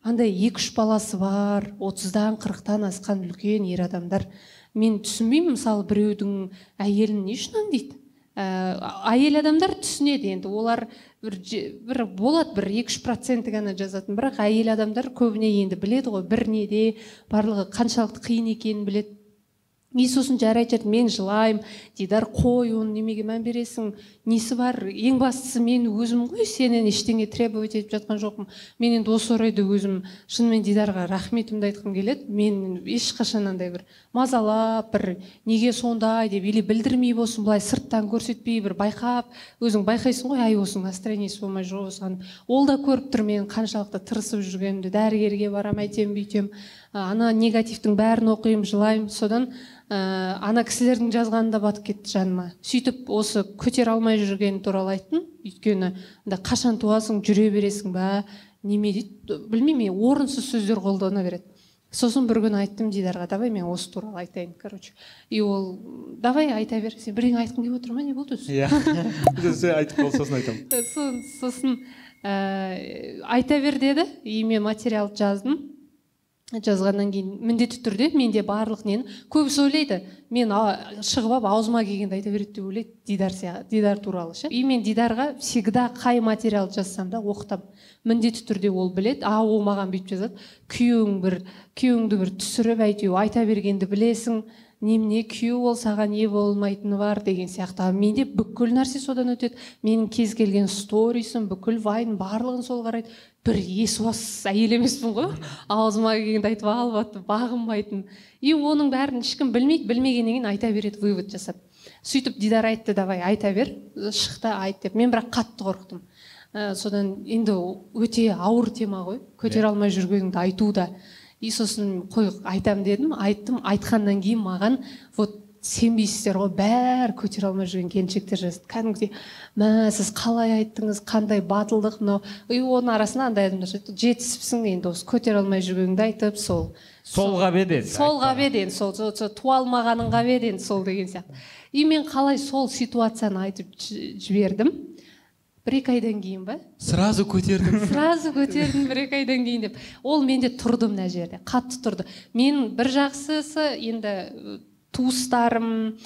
андай екі үш баласы бар, 30-дан, 40-тан асқан үлкен ер адамдар. Мен түсінбеймін, мысалы, біреудің әйелін не үшін аңдиды? Әйел адамдар түсінеді енді, олар бір болады, бір 2-3 проценті ғана жазатын. Бірақ әйел адамдар көбіне енді біледі ғой, бір неде барлығы қаншалықты қиын екенін біледі. И сосын: «Жарайды, жарайды», — мен жылаймын. Дидар: «Қой оны, немеге мән бересің, несі бар, ең бастысы мен өзім ғой, сенен ештеңе требовать етіп жатқан жоқпын». Мен енді осы орайда өзім шынымен Дидарға рахметімді айтқым келеді. Мен ешқашан андай бір мазалап, бір неге сондай деп, или білдірмей болсын, былай сырттан көрсетпей, бір байқап, өзің байқайсың ғой: ай, осының настроениесі болмай жүр осыған. Ол да көріп тұр менің қаншалықты тырысып жүргенімді. Дәрігерге барамын, әйтемін, бүйтемін, ана негативтің бәрін оқимын, жылаймын. Содан ана кісілердің жазғаны да батып кетті жаныма. Сөйтіп осы көтере алмай жүргені туралы айттым, өйткені анда «қашан туасың, жүре бересің ба, неме?» дейді, білмеймін мен, орынсыз сөздер қолдана береді. Сосын бір күні айттым Дидарға: «Давай мен осы туралы айтайын, короче». И ол: «Давай, айта бер, сен бірдеңе айтқың келіп отыр ма, не болды өзі?» Иә, сен айтып бол, сосын айтамын. Сосын «айта бер» деді. И мен материал жаздым. Жазғаннан кейін міндетті түрде менде барлық нені, көбісі ойлайды, мен шығып алып аузыма келгенді айта береді деп ойлайды Дидар, Дидар туралы ше. И мен Дидарға всегда қай материал жазсам да оқытамын міндетті түрде. Ол біледі. А ол маған бүйтіп жазады: «Күйеуің бір, күйеуіңді бір түсіріп, әйтеуір айта бергенді білесің, немене күйеу, ол саған не болмайтыны бар», — деген сияқты. А менде бүкіл нәрсе содан өтеді, менің кез келген сторисім, бүкіл вайн, барлығын сол қарайды. Бір есуас әйел емеспін ғой, аузыма келгенді айтып алып бағынбайтын. И оның бәрін ешкім білмейді, білмегеннен кейін айта береді, вывод жасап. Сөйтіп Дидар айтты, давай айта бер, шықты айт деп. Мен бірақ қатты қорықтым. Содан енді өте ауыр тема ғой, көтере алмай жүргеніңді айту да. И сосын қой айтам дедім, айттым. Айтқаннан кейін маған вот сенбейсіздер ғой, бәрі көтере алмай жүрген келіншектер жазды. Кәдімгідей, мә, сіз қалай айттыңыз, қандай батылдық мынау. И оның арасында андай адамдар жазды, жетісіпсің енді осы көтере алмай жүргеніңді айтып, сол. Солға бе деді. Солға бе деді, сол, туа алмағаныңға бе деді, сол деген сияқты. И мен қалай сол ситуацияны айтып жібердім. 1-2 айдан кейін ба? Сразу көтердім. Сразу көтердім 1-2 айдан кейін деп. Ол менде тұрды мына жерде, қатты тұрды. Мен бір жақсысы енді туыстарым,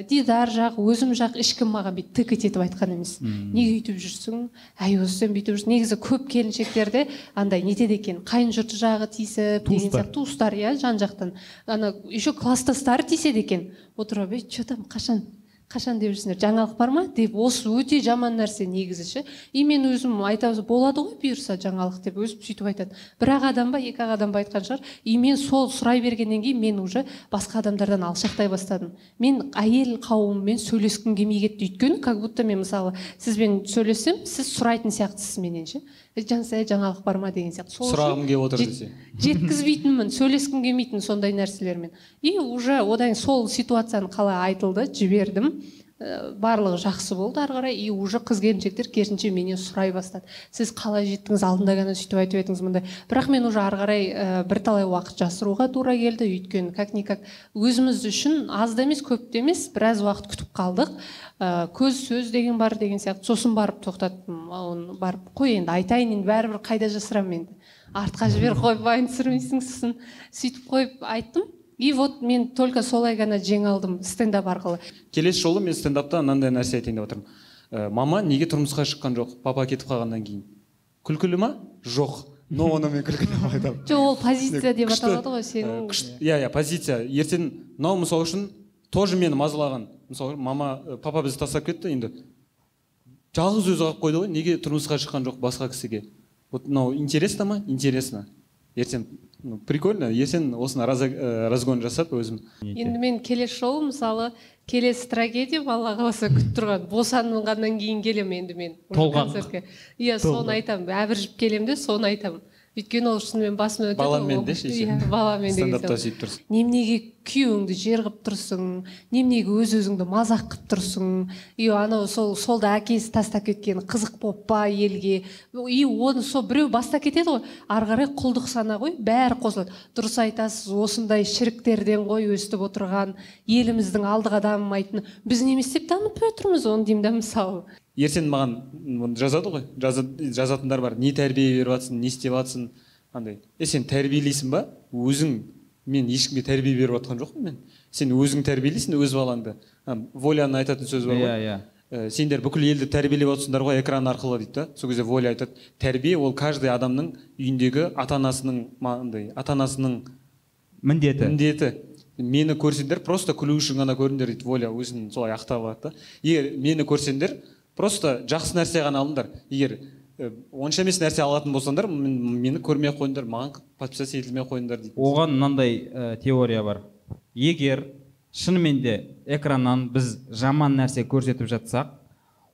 Дидар жақ, өзім жақ, ешкім маған бүйтіп тікет етіп айтқан емес. Неге өйтіп жүрсің? Әй, осы сен бүйтіп жүрсің. Негізі көп келіншектерде андай нетеді екен, қайын жұрты жағы тиісіп, деген сияқты, туыстар, иә, жан жақтан. Ана еще класстастары тиіседі екен. Отырып, ей, че там, қашан? Қашан деп жүрсіңдер, жаңалық бар ма деп. Осы өте жаман нәрсе негізі ше. И мен өзім айтамыз, болады ғой бұйырса жаңалық деп өзім сөйтіп айтады. Бір-ақ адам ба, екі-ақ адам ба айтқан шығар. И мен сол сұрай бергеннен кейін мен уже басқа адамдардан алшақтай бастадым. Мен әйел қауымымен сөйлескім келмей кетті. Өйткені как будто мен мысалы сізбен сөйлессем, сіз сұрайтын сияқтысыз менен ше. Жансая жаңалық бар ма деген сияқты. Сол сұрағым келіп отыр десе. Жеткізбейтінмін, сөйлескім келмейтін сондай нәрселермен. И уже одан сол ситуацияны қалай айтылды, жібердім. Барлығы жақсы болды ары қарай. И уже қыз келіншектер керісінше менен сұрай бастады. Сіз қалай жеттіңіз, алдында ғана сөйтіп айтып едіңіз мындай. Бірақ мен уже ары қарай бірталай уақыт жасыруға тура келді. Өйткені как никак өзіміз үшін аз да емес, көп те емес, біраз уақыт күтіп қалдық. Көз сөз деген бар деген сияқты. Сосын барып тоқтаттым. Оны барып қой енді айтайын, енді бәрібір қайда жасырамын енді. Артқа жібер қойып вайн түсірмейсің сосын. Сөйтіп қойып айттым. И вот мен только солай ғана жеңе алдым стендап арқылы. Келесі жолы мен стендапта мынандай нәрсе айтайын деп отырмын. Мама неге тұрмысқа шыққан жоқ, папа кетіп қалғаннан кейін? Күлкілі ма? Жоқ. Но оны мен күлкілі деп айтамын. Жоқ, ол позиция деп аталады ғой сенің. Иә, иә, позиция. Ертең мынау мысалы үшін тоже мені мазалаған. Мысалы мама, папа бізді тастап кетті, енді жалғыз өзі қалып қойды ғой, неге тұрмысқа шыққан жоқ басқа кісіге? Вот мынау интересно ма? Интересно. Ертең прикольно, ертең осыны разгон жасап өзім. Енді мен келесі жолы мысалы келесі трагедия алла қаласа күтіп тұрған босанғаннан кейін келемін енді мен концертке. Иә, соны айтамын, әбіржіп келемін де соны айтамын. Өйткені ол шынымен басымнан өтеді. Баламмен деші. Иә, баламмен деген стендапта сөйтіп тұрсың. Неменеге күйеуіңді жер қып тұрсың, неменеге өз-өзіңді мазақ қып тұрсың. И анау сол да әкесі тастап кеткен қызық болып па елге. И оны сол біреу бастап кетеді ғой. Ары қарай құлдық сана ғой, бәрі қосылады. Дұрыс айтасыз, осындай шіріктерден ғой өстіп отырған, еліміздің алдыға дамымайтын. Біз не істеп дамып отырмыз оны деймін да мысалы. Ертең маған жазады ғой, жазатындар бар, не тәрбие беріп жатсың, не істеп жатсың, андай. Сен тәрбиелейсің ба? Өзің, мен ешкімге тәрбие беріп жатқан жоқпын мен. Сен өзің тәрбиелейсің өз балаңды. Воляның айтатын сөзі бар ғой. Иә, иә. Сендер бүкіл елді тәрбиелеп отырсыңдар ғой экран арқылы дейді да. Сол кезде Воля айтады, тәрбие ол каждый адамның үйіндегі ата-анасының андай, ата-анасының міндеті. Міндеті. Мені көрсеңдер, просто күлу үшін ғана көріңдер дейді Воля, өзін солай ақтап алады да. Егер мені көрсеңдер, просто жақсы нәрсе ғана алыңдар. Егер онша емес нәрсе алатын болсаңдар, мені көрмей қойыңдар, маған подписаться етілмей қойыңдар дейді. Оған мынандай теория бар. Егер шынымен де экраннан біз жаман нәрсе көрсетіп жатсақ,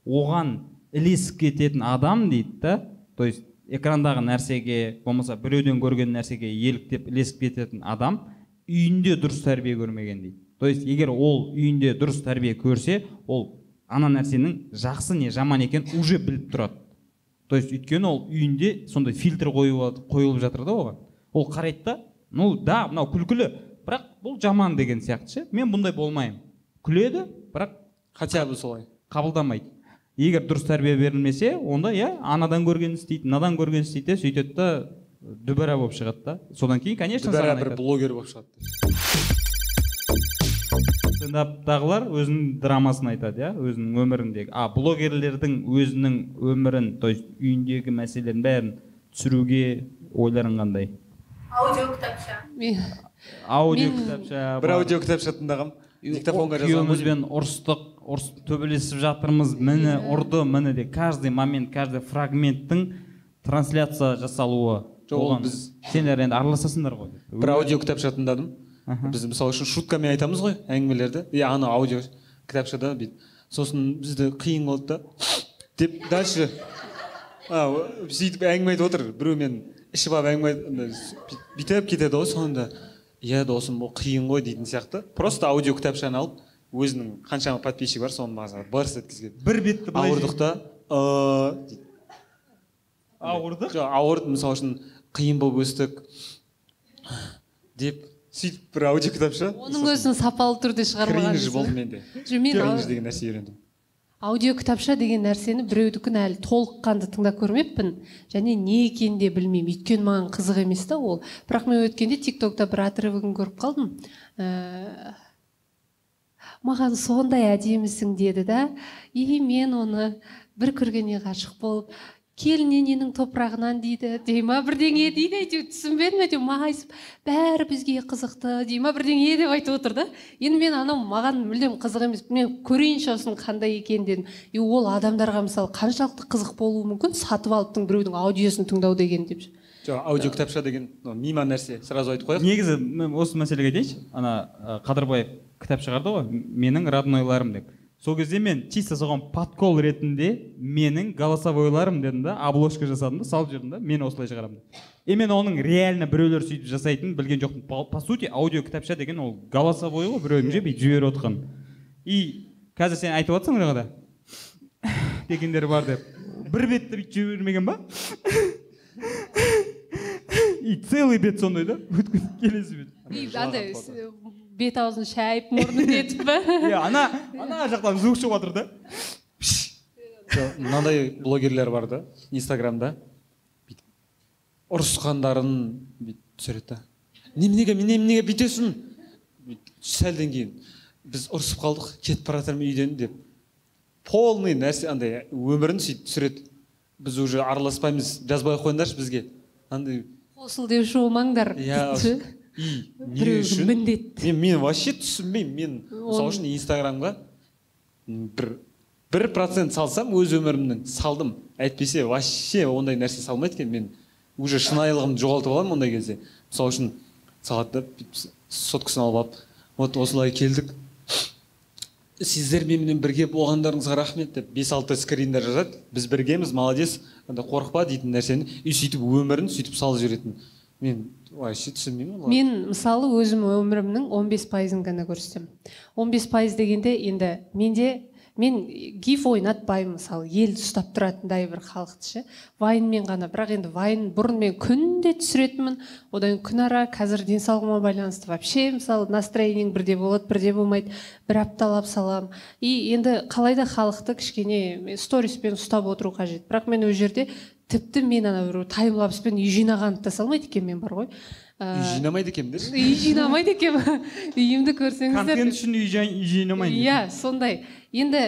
оған ілесіп кететін адам дейді да, то есть экрандағы нәрсеге, болмаса біреуден көрген нәрсеге еліктеп ілесіп кететін адам үйінде дұрыс тәрбие көрмеген дейді. То есть егер ол үйінде дұрыс тәрбие көрсе, ол ана нәрсенің жақсы не жаман екенін уже біліп тұрады. То есть өйткені ол үйінде сондай фильтр қойылып жатыр да оған. Ол қарайды да, ну да, мынау күлкілі, бірақ бұл жаман деген сияқты ше. Мен бұндай болмаймын. Күледі, бірақ хотя бы солай қабылдамайды. Егер дұрыс тәрбие берілмесе, онда иә, анадан көргенін істейді, мынадан көргенін істейді, сөйтеді да дүбәрә болып шығады да. Содан кейін, конечно, дүбәрә бір блогер болып шығады. Стендаптағылар өзінің драмасын айтады, иә, өзінің өміріндегі. А блогерлердің өзінің өмірін, то есть үйіндегі мәселелерін бәрін түсіруге ойларың қандай? Аудио кітапша. Аудио кітапша. Бір аудио кітапша тыңдағам. Диктофонға жазған. Күйеуімізбен ұрыстық, төбелесіп жатырмыз, міне ұрды, міне де. Каждый момент, каждый фрагменттің Трансляция жасалуы. Жоқ, ол Оған сендер енді араласасыңдар ғой. Бір аудио кітапша тыңдадым. Біз, мысалы үшін, шуткамен айтамыз ғой әңгімелерді, и ана аудио кітапшада бүйтіп, сосын бізді қиын болды да деп, дальше сөйтіп әңгіме айтып отыр біреумен, ішіп алып әңгіме андай бүйтіп кетеді ғой. Соңында: «Иә, досым, ол қиын ғой», – дейтін сияқты. Просто аудио кітапшаны алып, өзінің қаншама подписчигі бар, соның басына барс еткізген. Бір бетті былай. Ауырдық та, дейді. Ауырдық. Жоқ, ауырды, мысалы үшін, қиын болып өстік деп, сөйтіп бір аудио кітапша. Оның өзін сапалы түрде шығармаған. Кринж болды менде. Жоқ, мен Кринж деген нәрсе үйрендім. Аудио кітапша деген нәрсені, біреудікін әлі толыққанды тыңдап көрмеппін және не екенін де білмеймін, өйткені маған қызық емес та ол. Бірақ мен өткенде Тик Токта бір отрывогын көріп қалдым. «Маған сондай әдемісің», – деді да, и мен оны бір көргеннен ғашық болып, келін ененің топырағынан дейді дей ма, бірдеңе дейді, әйтеуір түсінбедім. Әйтеуір майысып, бәрі бізге қызықты дей ма, бірдеңе деп айтып отыр да. Енді мен анау маған мүлдем қызық емес, мен көрейінші осының қандай екенін дедім. И ол адамдарға, мысалы, қаншалықты қызық болуы мүмкін сатып алыптың біреудің аудиосын тыңдау деген деп. Жоқ, аудио кітапша деген мынау мимо нәрсе, сразу айтып қояйық. Негізі мен осы мәселеге айтайыншы. Ана Қадырбаев кітап шығарды ғой, «Менің роднойларым» деп. Сол кезде мен чисто соған подкол ретінде «Менің голосовойларым» дедім да, обложка жасадым да, салып жібердім да, мен осылай шығарамын деп. И мен оның реально біреулер сөйтіп жасайтынын білген жоқпын. По сути, аудио кітапша деген ол голосовой ғой, біреудің ше, бүйтіп жіберіп отқан. И қазір сен айтып жатрсың жаңағыда дегендер бар деп, бір бетті бүйтіп жібермеген ба, и целый бет сондай да, өткізіп, келесі бет. И андай бет аузын шайып, мұрнын нетіп па? Иә, ана жақтан звук шығып жатыр да. Жоқ, мынандай блогерлер бар да Инстаграмда, бүйтіп ұрысқандарын бүйтіп түсіреді да: «Неменеге, неменеге бүйтесің?» Бүйтіп, сәлден кейін: «Біз ұрысып қалдық, кетіп бара жатырмын үйден», – деп, полный нәрсе, андай өмірін сөйтіп түсіреді. «Біз уже араласпаймыз, жазбай ақ қойыңдаршы бізге», андай. «Қосыл деуші болмаңдар» Иә. дейді. И не Біреуге үшін? Міндет. Мен вообще түсінбеймін. Мен, мысалы үшін, Инстаграмға бір 1% салсам, өз өмірімнің салдым, әйтпесе вообще ондай нәрсе салмайды екенмін. Мен уже шынайылығымды жоғалтып аламын ондай кезде. Мысалы үшін, салады да, бүйтіп соткасын алып алып: «Вот осылай келдік, сіздер менімен бірге болғандарыңызға рахмет», – деп, бес алты скриндер жазады, «Біз біргеміз, молодец, андай қорықпа» дейтін нәрсені, и сөйтіп өмірін сөйтіп салып жіберетін. Мен вообще түсінбеймін оларды. Мен, мысалы, өзім өмірімнің 15%-ын ғана көрсетемін. 15% дегенде енді менде, мен гиф ойнатпаймын, мысалы, елді ұстап тұратындай бір халықты ше, вайнмен ғана. Бірақ енді вайн бұрын мен күнде түсіретінмін, одан күн ара, қазір денсаулығыма байланысты вообще, мысалы, настроениең бірде болады, бірде болмайды, бір апталап саламын. И енді қалай да халықты кішкене сториспен ұстап отыру қажет. Бірақ мен ол жерде тіпті мен ана бір таймлапспен үй жинағанды да салмайды екенмін, мен бар ғой. Үй жинамайды екенмін деші. Үй жинамайды екенмін, үйімді көрсеңіздер. Контент үшін үй жинамаймын. Иә, сондай. Енді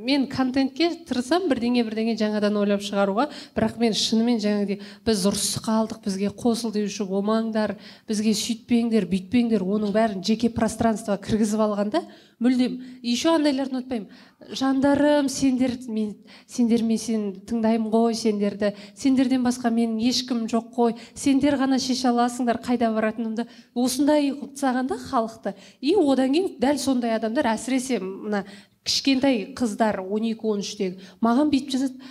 мен контентке тырысамын бірдеңе бірдеңе жаңадан ойлап шығаруға. Бірақ мен шынымен жаңағыдей «Біз ұрысып қалдық, бізге қосыл деуші болмаңдар, бізге сөйтпеңдер, бүйтпеңдер», оның бәрін жеке пространствоға кіргізіп алғанда мүлдем. Еще андайларды ұнатпаймын: «Жандарым, сендер, мен сендер, мен сен тыңдаймын ғой сендерді, сендерден басқа менің ешкім жоқ қой, сендер ғана шеше аласыңдар қайда баратынымды», осындай қылып тастаған да халықты. И одан кейін дәл сондай адамдар, әсіресе мына кішкентай қыздар, 12-13-тегі, маған бүйтіп жазады: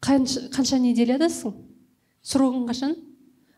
«Қанша неделядасың, срогың қашан,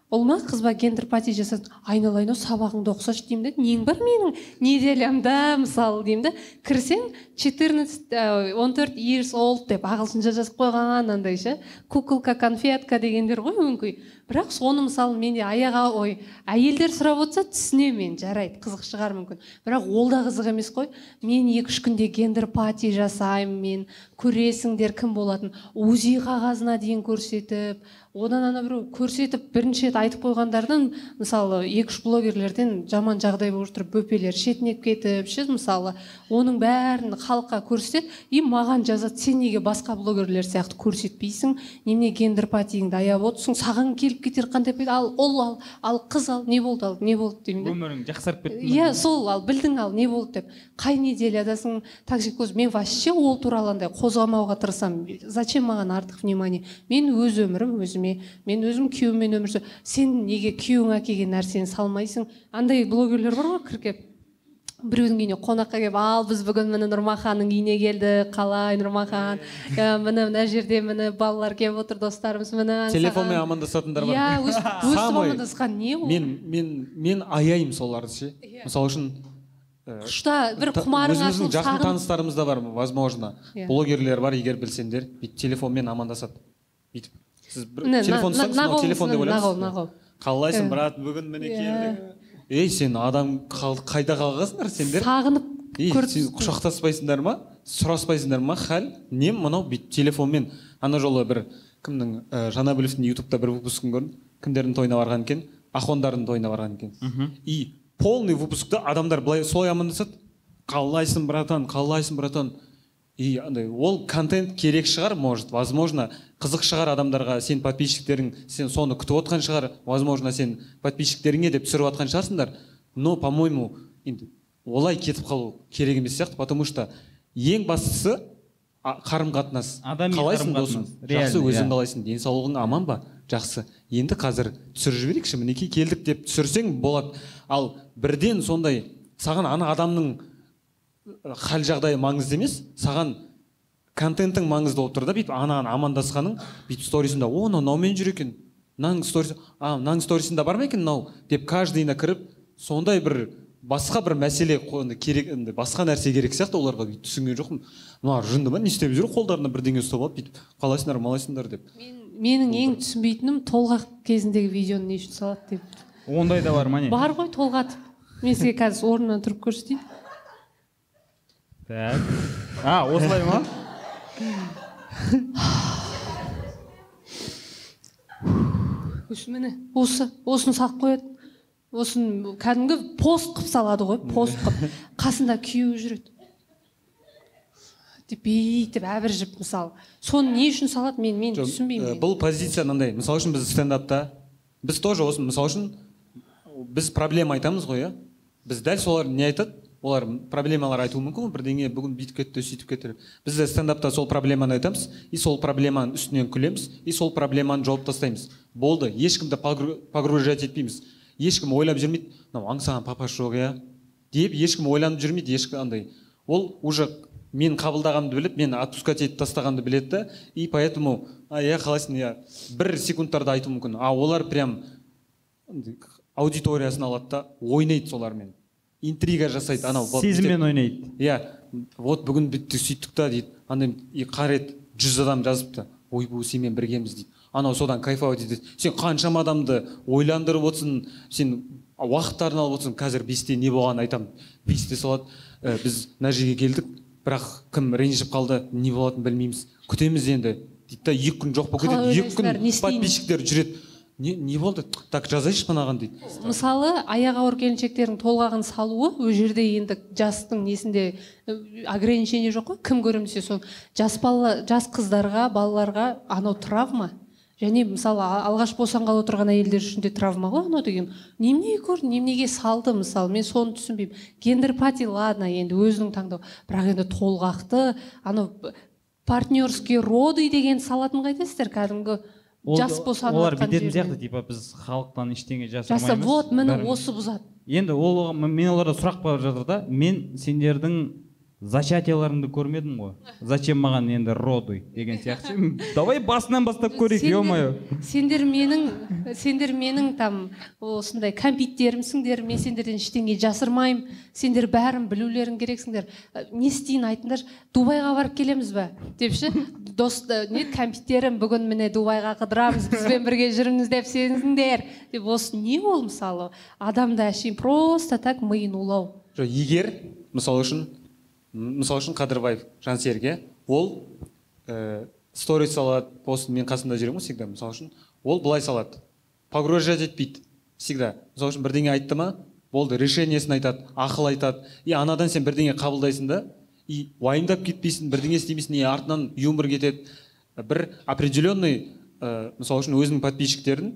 ұл ма, қыз ба, гендер пати жасасын?» «Айналайын ау, сабағыңды оқысашы», – деймін да. «Нең бар менің неделямда?» мысалы, деймін да. Кірсең, 14, 14 years old деп ағылшынша жазып қойған, андай ше, куколка, конфетка дегендер ғой өңкей. Бірақ соны, мысалы, менде аяға ой, әйелдер сұрап отырса, түсінемін мен, жарайды, қызық шығар мүмкін. Бірақ ол да қызық емес қой. «Мен 2-3 күнде гендер пати жасаймын, мен көресіңдер кім болатын», УЗИ қағазына дейін көрсетіп, одан ана біреу көрсетіп, бірінші рет айтып қойғандардан, мысалы, екі үш блогерлерден жаман жағдай болып тұр, бөпелері шетінеп кетіп ше, мысалы, оның бәрін халыққа көрсетеді. И маған жазады: «Сен неге басқа блогерлер сияқты көрсетпейсің, немене гендер патиіңді аяп отырсың, саған келіп келіп кетер, қандай пайда? Ал ұл ал, ал қыз ал, не болды, ал не болды деймін да. Өмірің жақсарып кетті. Иә, сол, ал білдің, ал не болды деп. Қай неделядасың, токсикоз. Мен вообще ол туралы андай қозғамауға тырысамын. Зачем маған артық внимание? Мен өз өмірім өзіме, мен өзім күйеуіммен өмір сүремін. Сен неге күйеуің әкелген нәрсені салмайсың? Андай блогерлер бар ғой, кіркеп біреудің үйіне қонаққа келіп, ал біз бүгін міне Нұрмаханның үйіне келдік, қалай Нұрмахан, міне мына жерде міне балалар келіп отыр, достарымыз, міне телефонмен амандасатындар бар. Иә, өстіп амандасқан не ол? Мен аяймын соларды ше. Мысалы үшін құшта бір құмарың ашылып, жақын таныстарымыз да бар, возможно, блогерлер бар, егер білсеңдер, бүйтіп телефонмен амандасады. Бүйтіп сіз бір телефон ұстаңыз, телефон деп ойлайсыз. Қалайсың, брат, бүгін міне келдік. Ей, сен адам қайда қалғансыңдар сендер? Сағынып көріп. Сен құшақтаспайсыңдар ма? Сұраспайсыңдар ма? Хал, не мынау бүйтіп телефонмен. Ана жолы бір кімнің, Жанабіловтің ютубта бір выпускын көрдім. Кімдердің тойына барған екен? Ахондардың тойына барған екен. И полный выпускта адамдар былай солай амандасады. Қалайсың, братан, қалайсың, братан. И андай, ол контент керек шығар, может, возможно, қызық шығар адамдарға, сен подписчиктерің, сен соны күтіп отқан шығар, возможно, сен подписчиктеріңе деп түсіріп отқан шығарсыңдар, но, по-моему, енді олай кетіп қалу керек емес сияқты, потому что ең бастысы қарым-қатынас. Қалайсың, досым? Жақсы, өзің қалайсың, денсаулығың аман ба? Жақсы. Енді қазір түсіріп жіберейікші, мінекей келдік деп түсірсең болады. Ал бірден сондай саған ана адамның хал жағдайы маңызды емес, саған контентің маңызды болып тұр да, бүйтіп анаған амандасқаның, бүйтіп сторисында, о, мынаумен жүр екен, мынаның сторис, а, мынаның сторисында бар ма екен мынау деп каждыйына кіріп, сондай бір басқа бір мәселе керек, басқа нәрсе керек сияқты оларға, бүйтіп түсінген жоқпын. Мыналар жынды ма, не істеп жүр, қолдарына бірдеңе ұстап алып, бүйтіп қалайсыңдар, малайсыңдар деп. Менің ең түсінбейтінім толғақ кезіндегі видеоны не үшін салады деп. Ондай да бар ма не? Бар ғой, толғатып. Мен сізге қазір орнынан тұрып көрсетейін. Так. А, осылай ма? Міне, осыны салып қояды. Осын кәдімгі пост қып салады ғой, пост қып. Қасында күйеуі жүреді. Деп бүйтіп әбіржіп мысалы. Соны не үшін салады, мен түсінбеймін. Бұл позиция мынандай. Мысалы үшін біз стендапта, біз тоже осы, мысалы үшін біз проблема айтамыз ғой, иә? Біз дәл солар не айтады? Олар проблемалар айтуы мүмкін, бірдеңе бүгін бүйтіп кетті, сөйтіп кетті. Біз де стендапта сол проблеманы айтамыз, и сол проблеманың үстінен күлеміз, и сол проблеманы жауып тастаймыз. Болды, ешкімді погружать етпейміз. Ешкім ойлап жүрмейді, мынау аңсаған папасы жоқ, иә деп ешкім ойланып жүрмейді, ешкім андай. Ол уже мен қабылдағанымды біліп, мен отпускать етіп тастағанымды біледі да, и поэтому, а, иә, қалайсың, иә, бір секундтарда айтуы мүмкін. А олар прям аудиториясын алады да, ойнайды солармен. Интрига жасайды, анау сезіммен ойнайды. Иә, вот бүгін бітті, сөйттік та дейді. Андай қарайды, 100 адам жазыпты. Ойбу, сенімен біргеміз дейді. Анау содан кайфовать етеді. Сен қаншама адамды ойландырып отырсың, сен уақыттарын алып отырсың, қазір 5-те не болғанын айтамын. 5-те салады, біз мына жерге келдік, бірақ кім ренжіп қалды, не болатынын білмейміз. Күтеміз енді дейді да, 2 күн жоқ болып кетеді. 2 күн подписчиктер жүреді. Не болды? Так, жазайыншы мынаған дейді. Мысалы, аяғы ауыр келіншектердің толғағын салуы, ол жерде енді жастың несінде ограничение жоқ қой, кім көремін десе соны. Жас бала, жас қыздарға, балаларға анау травма. Және мысалы алғаш босанғалы отырған әйелдер үшін де травма ғой анау деген. Неменеге көрді, неменеге салды мысалы, мен соны түсінбеймін. Гендер пати, ладно, енді өзінің таңдау. Бірақ енді толғақты, анау партнерские роды деген салатын қайтесіздер, кәдімгі жас босанып олар жатқан бүйтетін жерінен. Сияқты, типа біз халықтан ештеңе жасырмаймыз. Вот, міне осы бұзады. Енді ол мен оларда сұрақ болып жатыр да, мен сендердің зачатияларыңды көрмедім ғой. Зачем маған енді роды деген сияқты. Давай басынан бастап көрейік, ё-моё. Сендер менің там осындай кәмпиттерімсіңдер, мен сендерден ештеңе жасырмаймын, сендер бәрін білулерің керексіңдер. Не істейін айтыңдаршы, Дубайға барып келеміз бе? Деп ше, дос, не кәмпиттерім, бүгін міне Дубайға қыдырамыз, бізбен бірге жүріңіз деп сенсіңдер. Деп осы не ол мысалы? Адамды әшейін просто так миын улау. Жоқ, егер мысалы үшін Қадырбаев Жансерік, ол сторис салады, пост, мен қасында жүремін ғой всегда, мысалы үшін, ол былай салады, погружать етпейді всегда. Мысалы үшін бірдеңе айтты ма, болды, решениесін айтады, ақыл айтады, и анадан сен бірдеңе қабылдайсың да, и уайымдап кетпейсің, бірдеңе істемейсің, и артынан юмор кетеді. Бір определенный, мысалы үшін өзінің подписчиктерін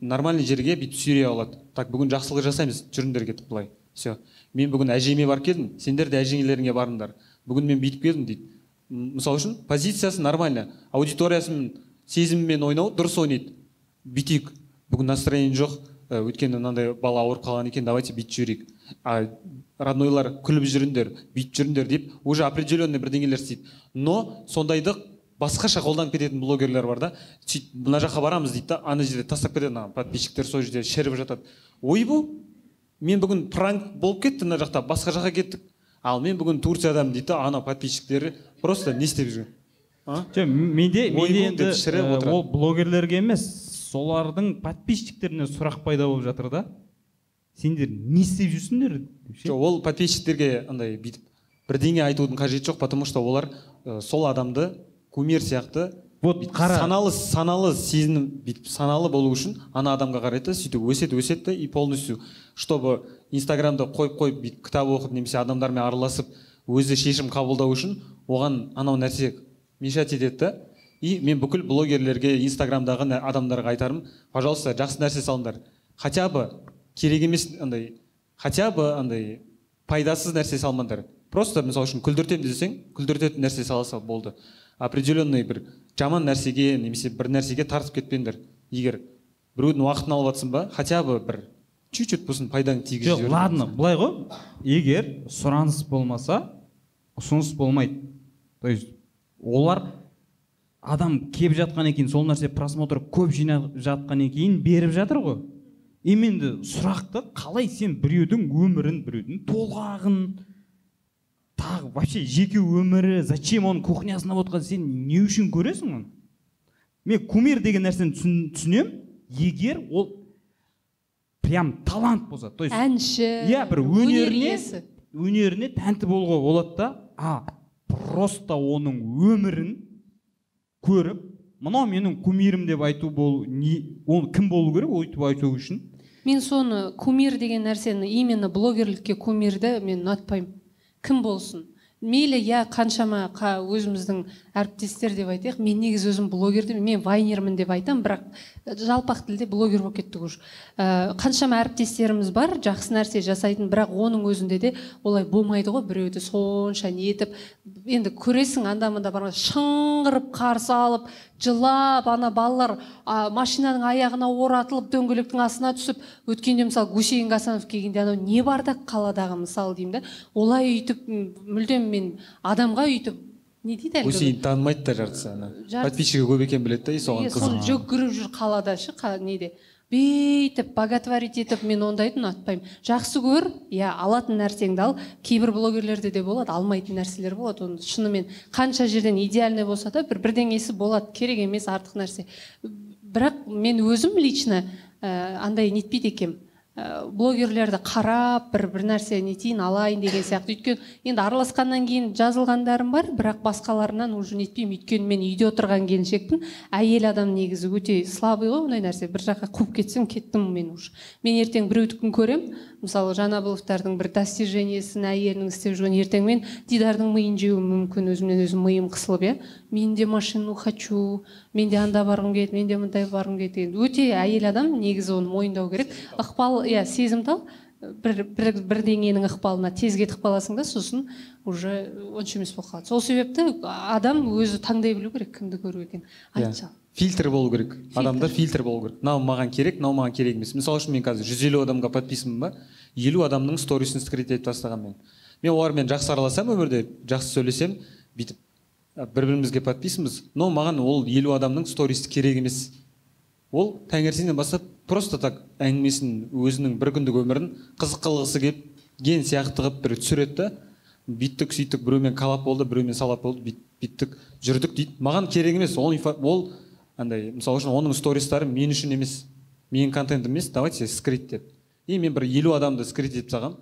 Нормальный жерге бүйтіп сүйрей алады. Так, бүгін жақсылық жасаймыз, жүріңдер кетіп былай. Все. Мен бүгін әжеме барып келдім, сендер де әжеңелеріңе барыңдар. Бүгін мен бүйтіп келдім дейді. Мысал үшін, позициясы нормально, аудиториясымен, сезімімен ойнау дұрыс ойнайды. Бүйтейік, бүгін настроение жоқ, өйткені мынандай бала ауырып қалған екен, давайте бүйтіп жіберейік. А роднойлар күліп жүріңдер, бүйтіп жүріңдер деп уже определенный бірдеңелер істейді. Но сондайды басқаша қолданып кететін блогерлер бар да, сөйтіп мына жаққа барамыз дейді да, ана жерде тастап кетеді, ана подписчиктер сол жерде шіріп жатады. Ойбу, мен бүгін пранк болып кетті мына жақта, басқа жаққа кеттік. Ал мен бүгін Турциядамын дейді да, ана подписчиктері просто не істеп жүрген? А? Жоқ, менде Ойбу енді деп шіріп отырады. Ол блогерлерге емес, солардың подписчиктеріне сұрақ пайда болып жатыр да. Сендер не істеп жүрсіңдер деп ше? Жоқ, ол подписчиктерге андай бүйтіп бірдеңе айтудың қажеті жоқ, потому что олар сол адамды кумир сияқты Вот бүйтіп қара. саналы сезінім, бүйтіп саналы болу үшін ана адамға қарайды да, сөйтіп өседі, өседі да, и полностью, чтобы инстаграмда қойып қойып бүйтіп кітап оқып немесе адамдармен араласып өзі шешім қабылдау үшін оған анау нәрсе мешать етеді да. И мен бүкіл блогерлерге, инстаграмдағы адамдарға айтарым: пожалуйста, жақсы нәрсе салыңдар, хотя бы керек емес андай, хотя бы андай пайдасыз нәрсе салмаңдар. Просто мысалы үшін күлдіртемін десең, күлдіртетін нәрсе сала сал, болды. Определенный бір жаман нәрсеге немесе бір нәрсеге тартып кетпеңдер. Егер біреудің уақытын алып жатсың ба, хотя бы бір чуть-чуть болсын пайдаң тигізіп Жоқ, жібер. ладно, былай ғой, егер сұраныс болмаса, ұсыныс болмайды. То есть олар адам кеп жатқаннан кейін, сол нәрсе просмотр көп жинап жатқаннан кейін беріп жатыр ғой. Енді сұрақты қалай сен біреудің өмірін, біреудің толғағын, тағы вообще жеке өмірі, зачем оның кухнясына отқан, сен не үшін көресің оны? Мен кумир деген нәрсені түсінемін, егер ол прям талант болса, то есть әнші, иә, бір өнер өнеріне иесі. Өнеріне тәнті болуға болады да, а просто оның өмірін көріп, мынау менің кумирім деп айту бол, не, ол кім болу керек өйтіп айту үшін? Мен соны кумир деген нәрсені, именно блогерлікке кумирді мен ұнатпаймын. Кім болсын? Мейлі, иә, қаншама өзіміздің әріптестер деп айтайық, мен негізі өзім блогер деп, мен вайнермін деп айтамын, бірақ жалпақ тілде блогер болып кеттік уже. Қаншама әріптестеріміз бар, жақсы нәрсе жасайтын, бірақ оның өзінде де олай болмайды ғой, біреуді сонша нетіп, енді көресің, анда мында барған шыңғырып қарсы алып, жылап, ана балалар, машинаның аяғына оратылып, дөңгелектің астына түсіп, өткенде мысалы Гусейн Гасанов келгенде анау не бардақ қаладағы мысалы деймін да, олай өйтіп, мүлдем мен адамға өйтіп не дейді әлгі? Гусейн танымайды да жартысы ана. Жартысы. Подписчигі көп екенін біледі да, и соған Иә, соны қызық. жүгіріп жүр қалада ше, неде. Бүйтіп боготворить етіп, мен ондайды ұнатпаймын. Жақсы көр, иә, алатын нәрсеңді ал. Кейбір блогерлерде де болады, алмайтын нәрселер болады. Оны шынымен қанша жерден идеальный болса да бір бірдеңесі болады, керек емес артық нәрсе. Бірақ мен өзім лично андай нетпейді екенмін. Блогерлерді қарап бір нәрсе нетейін, алайын деген сияқты. Өйткені енді араласқаннан кейін жазылғандарым бар, бірақ басқаларынан уже нетпеймін. Өйткені мен үйде отырған келіншекпін. Әйел адам негізі өте слабый ғой ондай нәрсе. Бір жаққа қуып кетсем, кеттім мен уже. Мен ертең біреудікін көрем. Мысалы, Жанабыловтардың бір достижениесін, әйелінің істеп жүрген, ертең мен Дидардың миын жеуім мүмкін, өзімнен өзім миым қысылып, иә. Мен де машину хочу, мен де анда барғым келеді, мен де мындай барғым келеді деген. Өте әйел адам негізі оны мойындау керек. Ықпал, иә, сезімтал, бірдеңенің ықпалына тез кетіп қаласың да, сосын уже онша емес болып қалады. Сол себепті адам өзі таңдай білу керек, кімді көру екенін. Иә. Айтшы. Фильтр болу керек. Фильтр. Адамда фильтр болу керек. Мынау маған керек, мынау маған керек емес. Мысалы үшін мен қазір 150 адамға подписанмын ба? 50 адамның сторисін скрит етіп тастағанмын мен. Мен олармен жақсы араласамын өмірде, жақсы сөйлесем, бүйтіп бір-бірімізге подписанбыз. Но маған ол 50 адамның сторисі керек емес. Ол таңертеңнен бастап просто так әңгімесін, өзінің бір күндік өмірін қызық қылғысы келіп, ген сияқты қылып бір түсіреді да, бүйттік, сөйттік, біреумен коллаб болды, біреумен салап болды, бүйттік, жүрдік дейді. Маған керек емес. Ол ол андай, мысалы үшін, оның стористары мен үшін емес, менің контентім емес, давайте скрит деп. И мен бір 50 адамды скрит етіп тастағанмын.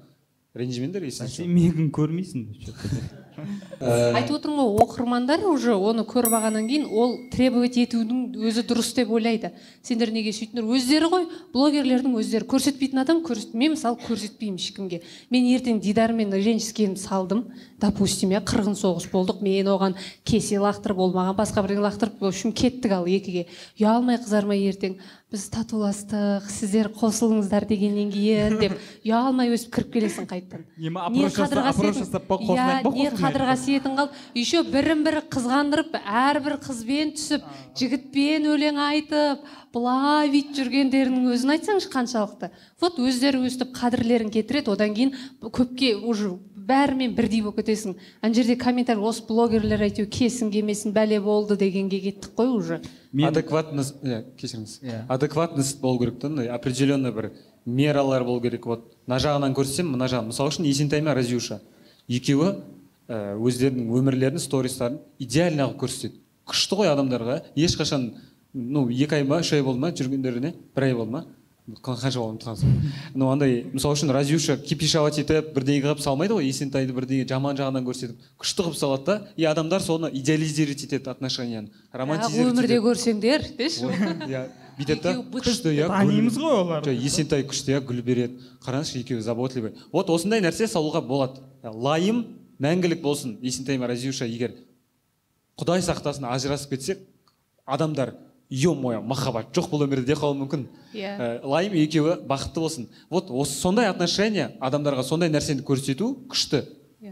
Ренжімеңдер, если Сен что. менікін көрмейсің деп что-то. Айтып отырмын ғой, оқырмандар уже оны көріп алғаннан кейін ол требовать етудің өзі дұрыс деп ойлайды. Сендер неге сөйттіңдер? Өздері ғой, блогерлердің өздері көрсетпейтін адам көрсет. Мен мысалы көрсетпеймін ешкімге. Мен ертең Дидармен ренжіскенімді салдым, допустим, иә, қырғын соғыс болдық, мен оған кесе лақтырып, ол маған басқа бірдеңе лақтырып, в общем, кеттік ал екіге. Ұялмай қызармай ертең біз татуластық, сіздер қосылыңыздар дегеннен кейін деп ұялмай өсіп кіріп келесің қайтадан. Не Не опрос қадір жасап, опрос қасиетің, жасап па, иә, қосылайық па, не қосылмайық қадір па? қасиетің қалды. Еще бірін бірі қызғандырып, әрбір қызбен түсіп, жігітпен өлең айтып, былай бүйтіп жүргендерінің өзін айтсаңшы қаншалықты. Вот өздері өстіп қадірлерін кетіреді, одан кейін көпке уже бәрімен бірдей болып кетесің. Ана жерде комментарий, осы блогерлер әйтеуір кесін келмесін бәле болды дегенге кеттік қой уже. Адекватность, иә, кешіріңіз. Иә. Адекватность болу керек та, андай определенный бір мералар болу керек. Вот мына жағынан көрсетсем, мына жағын. Мысалы үшін, Есентай мен Разюша екеуі өздерінің өмірлерін, стористарын идеально қылып көрсетеді. Күшті ғой адамдарға. Ешқашан, ну, 2 ай ма, 3 ай болды ма жүргендеріне, бір ай болды ма, қанша болды, ұмытып қалдым. Ну, андай, мысалы үшін, Разюша кипишовать етіп бірдеңе қылып салмайды ғой, Есентайды бірдеңе жаман жағынан көрсетіп, күшті қылып салады да, и адамдар соны идеализировать етеді, отношенияны романтизировать Өмірде етеді. Көрсеңдер деші. Иә, бүйтеді да. Екеуі быт. Күшті, иә. Танимыз ғой оларды. Жоқ, Есентай күшті, иә, гүл береді, қараңызшы, екеуі заботливый. Вот осындай нәрсе салуға болады. Лайым мәңгілік болсын Есентай мен Разюша, егер құдай сақтасын ажырасып кетсек, адамдар «Ё-моё, махаббат жоқ бұл өмірде» деп қалуы мүмкін. Лайым екеуі бақытты болсын. Вот осы сондай отношения, адамдарға сондай нәрсені көрсету күшті.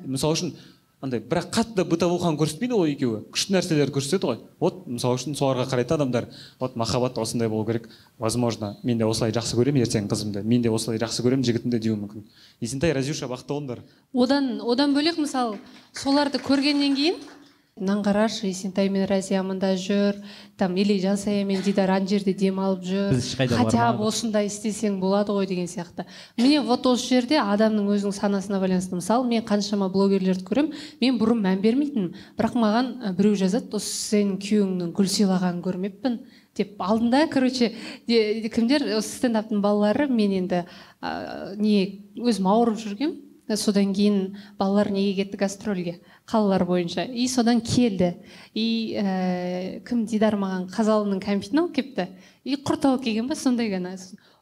Мысалы үшін, андай, бірақ қатты бытовуханы көрсетпейді ғой, екеуі күшті нәрселерді көрсетеді ғой. Вот мысалы үшін, соларға қарайды адамдар: вот махаббат осындай болу керек, возможно, мен де осылай жақсы көремін ертең қызымды, мен де осылай жақсы көремін жігітімді деуі мүмкін. Есентай, Разюша, бақытты болыңдар. Одан бөлек, мысалы, соларды көргеннен кейін: мынаны қарашы, Есентай мен Разия мында жүр там, или Жансая мен Дидар ана жерде демалып жүр, Біз ешқайда хотя бы бармадық. осындай істесең болады ғой деген сияқты. Міне, вот осы жерде адамның өзінің санасына байланысты. Мысалы, мен қаншама блогерлерді көремін, мен бұрын мән бермейтінмін, бірақ маған біреу жазады: «Осы сенің күйеуіңнің гүл сыйлағанын көрмеппін» деп. Алдында, короче, кімдер, осы стендаптың балалары, мен енді не, өзім ауырып жүргем, содан кейін балалар неге кетті, гастрольге, қалалар бойынша, и содан келді, и кім, Дидар маған Қазалының кәмпитін алып келіпті и құрт алып келген ба, сондай ғана.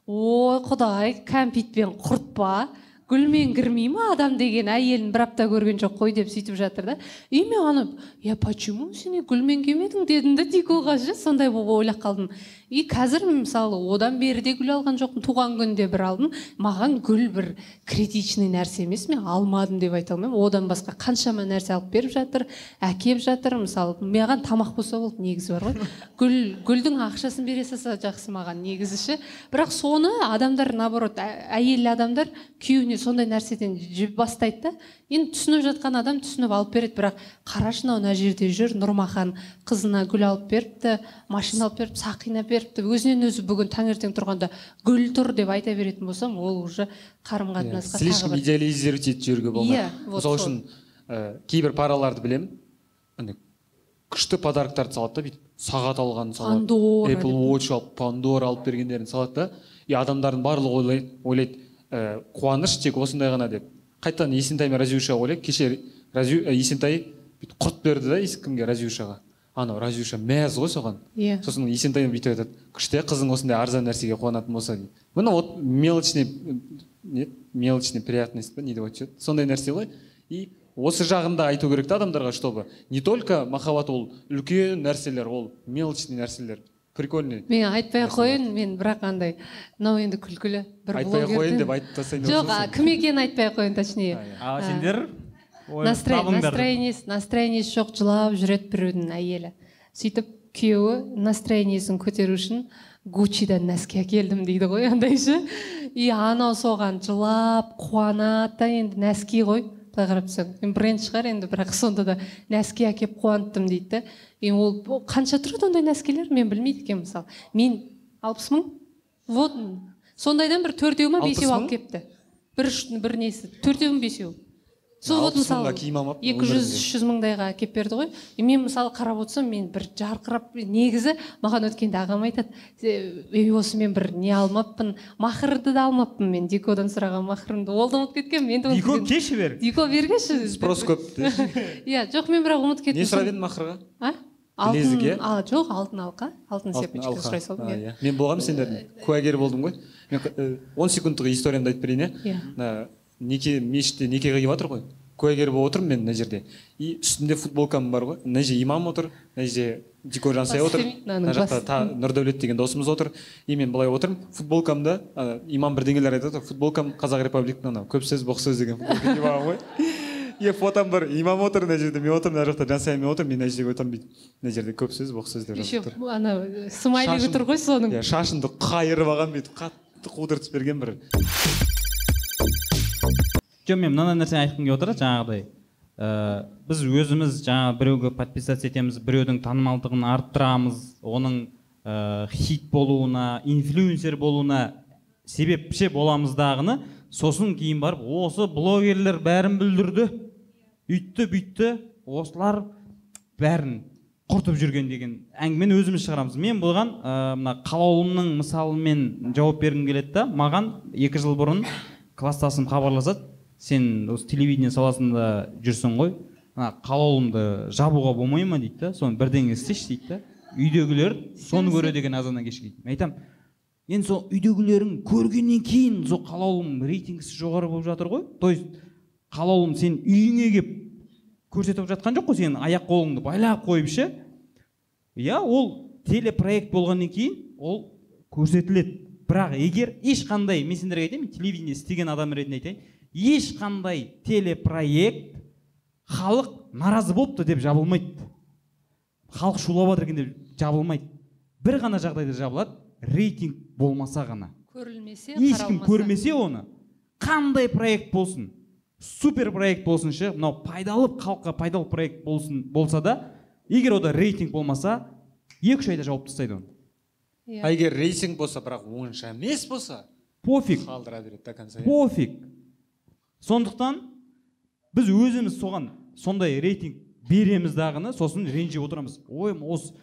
Ой, құдай, кәмпитпен құрт па, гүлмен кірмей ма адам деген, әйелін бір апта көрген жоқ қой деп сөйтіп жатыр да. И мен аны: «Я, почему сен гүлмен келмедің?» – дедім да Дикоға ше. Сондай болып ойлап қалдым. И қазір, мысалы, одан бері де гүл алған жоқпын, туған күнде бір алдым. Маған гүл бір критичный нәрсе емес, мен алмадым деп айта алмаймын. Одан басқа қаншама нәрсе алып беріп жатыр, әкеп жатыр. Мысалы, маған тамақ болса болды негізі, бар ғой. Гүлдің ақшасын бере салса жақсы маған негізі ше. Бірақ соны адамдар, наоборот, әйел адамдар күйеуіне сондай нәрседен жіп бастайды да. Енді түсініп жатқан адам түсініп алып береді, бірақ қарашы, мынау мына жерде жүр, Нұрмахан қызына гүл алып беріпті, машина алып беріпті, сақина беріпті, өзінен өзі бүгін таңертең тұрғанда гүл тұр деп айта беретін болсам, ол уже қарым қатынасқа тағы Слишком бір идеализировать етіп жіберуге болмайды. Иә, вот Мысалы сол. үшін, кейбір параларды білемін, андай күшті подароктарды салады да, бүйтіп сағат алғанын салады, Пандора Apple деп. Watch алып, Пандора алып бергендерін салады да, и адамдардың барлығы ойлайды, қуаныш тек осындай ғана деп. Қайтадан Есентай мен Разюша ойлайды. Кеше Есентай бүйтіп құрт берді да кімге, Разюшаға. Анау Разюша мәз ғой соған. Сосын Есентай бүйтіп айтады: «Күшті, қызың осындай арзан нәрсеге қуанатын болса», – дейді. Міне, вот мелочный, не, мелочный приятность па, не деп айтушы еді, сондай нәрсе ғой. И осы жағында айту керек та адамдарға, чтобы не только махаббат ол үлкен нәрселер, ол мелочный нәрселер прикольный. Мен айтпай ақ қояйын, мен бірақ андай, мынау енді күлкілі бір Айтпай ақ қояйын блогердің- деп айтып тастайын деп Жоқ, отырсың сен. кім екенін айтпай ақ қояйын, точнее. А сендер ой, табыңдар. Настроениесі жоқ, жылап жүреді біреудің әйелі. Сөйтіп күйеуі настроениесін көтеру үшін «Гуччидан носки әкелдім» дейді ғой андай ше. И анау соған жылап қуанады да. Енді носки ғой, былай қарап тұрсаң, енді бренд шығар енді, бірақ сонда да носки әкеліп қуанттым дейді да. И ол қанша тұрады ондай носкилер, мен білмейді екенмін. Мысалы, мен 60 000, вот сондайдан бір төртеу ма, 60 бесеу мың? Алып келіпті бір, бір несі, төртеу ме, бесеу. Сол вот, 60 мыңға мысалы, киім алмаппын 200 өмірімде. 300 мыңдайға әкеліп берді ғой. И мен, мысалы, қарап отырсам, мен бір жарқырап, негізі маған өткенде ағам айтады: «Ей, осы мен бір не алмаппын, махрды да алмаппын, мен Дикодан сұраған махрымды, ол да ұмытып кеткенмін енді». Дико, кеші бер. Дико, бергеші. Спрос көп. Иә, жоқ, мен бірақ ұмытып кеттім. Не сұрап едің махрға? А? Білезік, иә? Алтын, а, жоқ, алтын алқа, алтын Алтын цепочка алқа. сұрай салдым. А, Иә. иә. Мен болғанмын, сендердің куәгер болдым ғой. Мен 10 секундтық историямды айтып берейін, иә. Иә. Мына неке, мешітте некеге келіп жатыр ғой, куәгер болып отырмын мен мына жерде, и үстімде футболкам бар ғой. Мына жерде имам отыр, мына жерде Дико, Жансая Бас отыр, істемейді мынаның, мына жақта бас. Нұрдәулет деген досымыз отыр. И мен былай отырмын футболкамда, ана, имам бірдеңелер айтады ғой, футболкам Қазақ Репабликтің, анау «Көп сөз, боқ сөз» деген футболка киіп алған ғой. И фотом бар, имам отыр мына жерде, мен отырмын мына жақта, Жансая мен отырмын, мен мына жерге отырмын бүйтіп, мына жерде «Көп сөз, боқ сөз» деп Еще жазып тұр. ана смайлигі тұр ғой соның. Иә, шашымды қайырып алған, бүйтіп қатты қудыртып берген бір. Жоқ, мен мынандай нәрсені айтқым келіп отыр да, жаңағыдай біз өзіміз жаңа біреуге подписаться етеміз, біреудің танымалдығын арттырамыз, оның хит болуына, инфлюенсер болуына себепші боламыз дағыны, сосын кейін барып осы блогерлер бәрін бүлдірді, үйтті бүйтті, осылар бәрін құртып жүрген деген әңгімені өзіміз шығарамыз. Мен бұған мына Қалаулымның мысалымен жауап бергім келеді да. Маған 2 жыл бұрын класстасым хабарласады: «Сен осы телевидение саласында жүрсің ғой, мына Қалаулымды жабуға болмай ма?» — дейді да. «Соны бірдеңе істеші», — дейді да. «Үйдегілер соны көреді екен азаннан кешке», — дейді. Мен айтамын: «Енді сол үйдегілерің көргеннен кейін сол Қалаулым рейтингісі жоғары болып жатыр ғой. То есть Қалаулым сен үйіңе келіп көрсетіп жатқан жоқ қой, сенің аяқ қолыңды байлап қойып ше. Иә, ол телепроект болғаннан кейін ол көрсетіледі. Бірақ егер ешқандай, мен сендерге айтайын, мен телевидение істеген адам ретінде айтайын, ешқандай телепроект халық наразы болыпты деп жабылмайды, халық шулап жатыр екен деп жабылмайды. Бір ғана жағдайда жабылады: рейтинг болмаса ғана. Көрілмесе, Ешкім қаралмаса. көрмесе оны, қандай проект болсын, супер проект болсын ше, мынау пайдалы, халыққа пайдалы проект болсын, болса да, егер ода рейтинг болмаса, 2-3 айда жауып тастайды оны. Иә. А егер рейтинг болса, бірақ онша емес болса, Пофиг. қалдыра береді до конца, иә. Пофиг. Сондықтан біз өзіміз соған сондай рейтинг береміз дағыны, сосын ренжіп отырамыз: «Ой, осы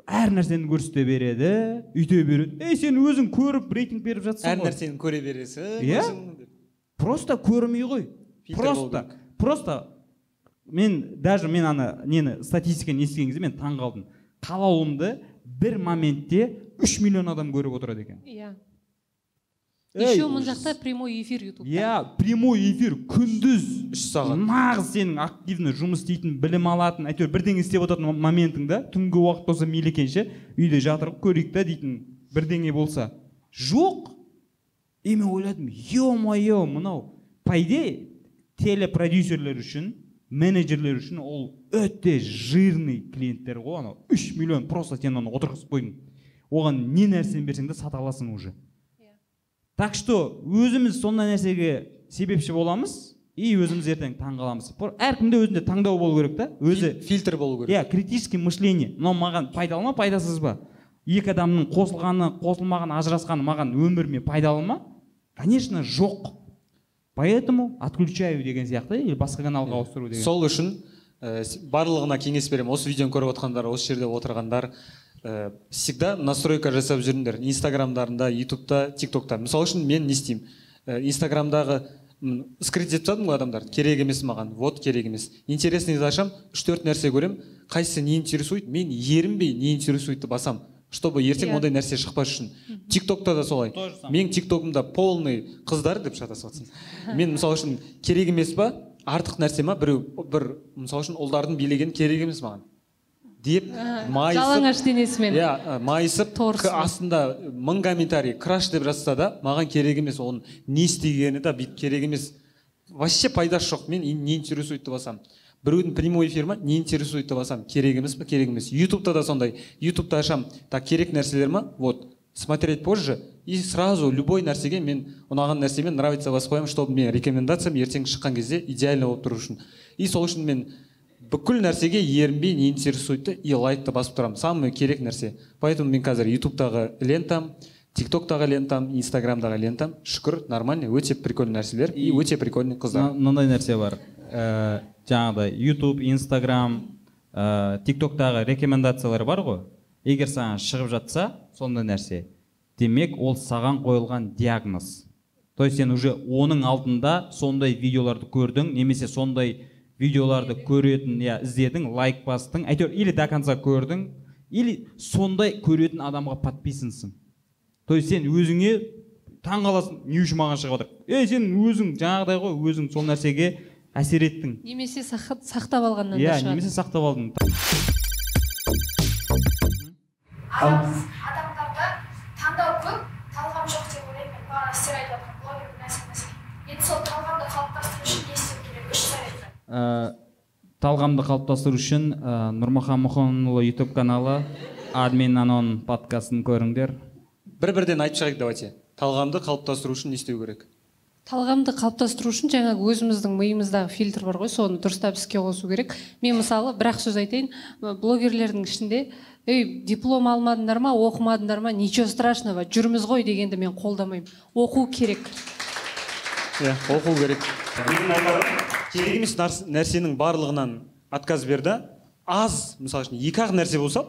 әр нәрсені көрсете береді, үйте береді». Ей, сен өзің көріп рейтинг беріп жатсың Әр ғой. нәрсені көре бересің Иә. өзің деп. Просто көрмей ғой. Фильтр болу Просто, керек. просто мен даже, мен ана нені, статистиканы естіген кезде мен таң қалдым. Қалаулымды бір моментте 3 миллион адам көріп отырады екен. Иә. Ей, Еще мына жақта прямой эфир ютубта. Иә, прямой эфир күндіз. 3 сағат. Нағыз сенің активно жұмыс істейтін, білім алатын, әйтеуір бірдеңе істеп отыратын моментің да, түнгі уақыт болса мейлі екен ше, үйде жатырып көрейік та дейтін бірдеңе болса, жоқ. И мен ойладым: «Ё-моё, мынау по идее телепродюсерлер үшін, менеджерлер үшін ол өте жирный клиенттер ғой анау 3 миллион. Просто сен оны отырғызып қойдың, оған не нәрсені берсең де сата аласың уже». Так что өзіміз сондай нәрсеге себепші боламыз и өзіміз ертең таң қаламыз. Әркімде өзінде таңдау болу керек та өзі. Фильтр болу керек. Иә, критический мышление: мынау маған пайдалы ма, пайдасыз ба? Екі адамның қосылғаны, қосылмағаны, ажырасқаны маған өміріме пайдалы ма? Конечно, жоқ. Поэтому отключаю деген сияқты или басқа каналға ауыстыру деген. Сол үшін барлығына кеңес беремін, осы видеоны көріп отырғандар, осы жерде отырғандар, всегда настройка жасап жүріңдер инстаграмдарында, ютубта, тиктокта. Мысалы үшін, мен не істеймін? Инстаграмдағы скрыть етіп тастадым ғой адамдарды, керек емес маған. Вот, керек емес. Интересный ашамын, үш төрт нәрсе көремін, қайсысы не интересует, мен ерінбей «не интересует» басамын, чтобы ертең ондай нәрсе шықпас үшін. Тиктокта да солай. То же самое. Менің тиктогымда полный қыздар деп шатасып жатсың. Мен, мысалы үшін, керек емес па, артық нәрсе ма, біреу бір, мысалы үшін, ұлдардың билегені керек емес маған деп майысып, Жалаңаш денесімен. Иә, майысып, Торсымен. Астында мың комментарий, «краш» деп жазса да, маған керек емес. Оның не істегені да бүйтіп керек емес, вообще пайдасы жоқ. Мен «не интересует» деп басамын. Біреудің прямой эфир ма, «не интересует» деп басамын. Керек емес па? Керек емес. Ютубта да сондай. Ютубта ашамын, так, керек нәрселер ма, вот, смотреть позже, и сразу любой нәрсеге мен ұнаған нәрсемен «нравится» басып қоямын, чтобы мен рекомендациям ертең шыққан кезде идеально болып тұру үшін. И сол үшін мен бүкіл нәрсеге ерінбей «не интересует» и лайкты басып тұрамын, самый керек нәрсе. Поэтому мен қазір ютубтағы лентам, Тиктоктағы лентам, Инстаграмдағы лентам, шүкір, нормальный, өте прикольный нәрселер и өте прикольный қыздар. Мынандай нәрсе бар. Жаңағыдай YouTube, Инстаграм, Тиктоктағы рекомендациялар бар ғой. Егер саған шығып жатса, сондай нәрсе, демек, ол саған қойылған диагноз. То есть сен уже оның алдында сондай видеоларды көрдің, немесе сондай видеоларды көретін, иә, іздедің, лайк бастың, әйтеуір или до конца көрдің, или сондай көретін адамға подписансың. То есть сен өзіңе таң қаласың, не үшін маған шығып жатыр? Ей, сен өзің жаңағыдай ғой, өзің сол нәрсеге әсер еттің. Немесе сақтап алғаннан да Иә, шығады. Немесе сақтап алдың. Адамдарда таңдау көп, талғам жоқ деп ойлаймын мен. Бағана сіздер айтып жатқан блогер, бір нәрсе, нәрсе. Енді сол талғамды қалыптастыру үшін не істеу керек? Үш совет. Талғамды қалыптастыру үшін Нұрмахан Мұханұлы YouTube каналы, Админ Анон подкастын көріңдер. Бір-бірден айтып шығайық, давайте. Талғамды қалыптастыру үшін не істеу керек? Талғамды қалыптастыру үшін жаңағы өзіміздің миымыздағы фильтр бар ғой, соны дұрыстап іске қосу керек. Мен мысалы бір ақ сөз айтайын, блогерлердің ішінде ей, диплом алмадыңдар ма, оқымадыңдар ма, ничего страшного, жүрміз ғой дегенді мен қолдамаймын. Оқу керек. Иә, оқу керек. Менің айтарым, керек емес нәрсенің барлығынан отказ бер да, аз, мысалы үшін, екі-ақ нәрсе болса,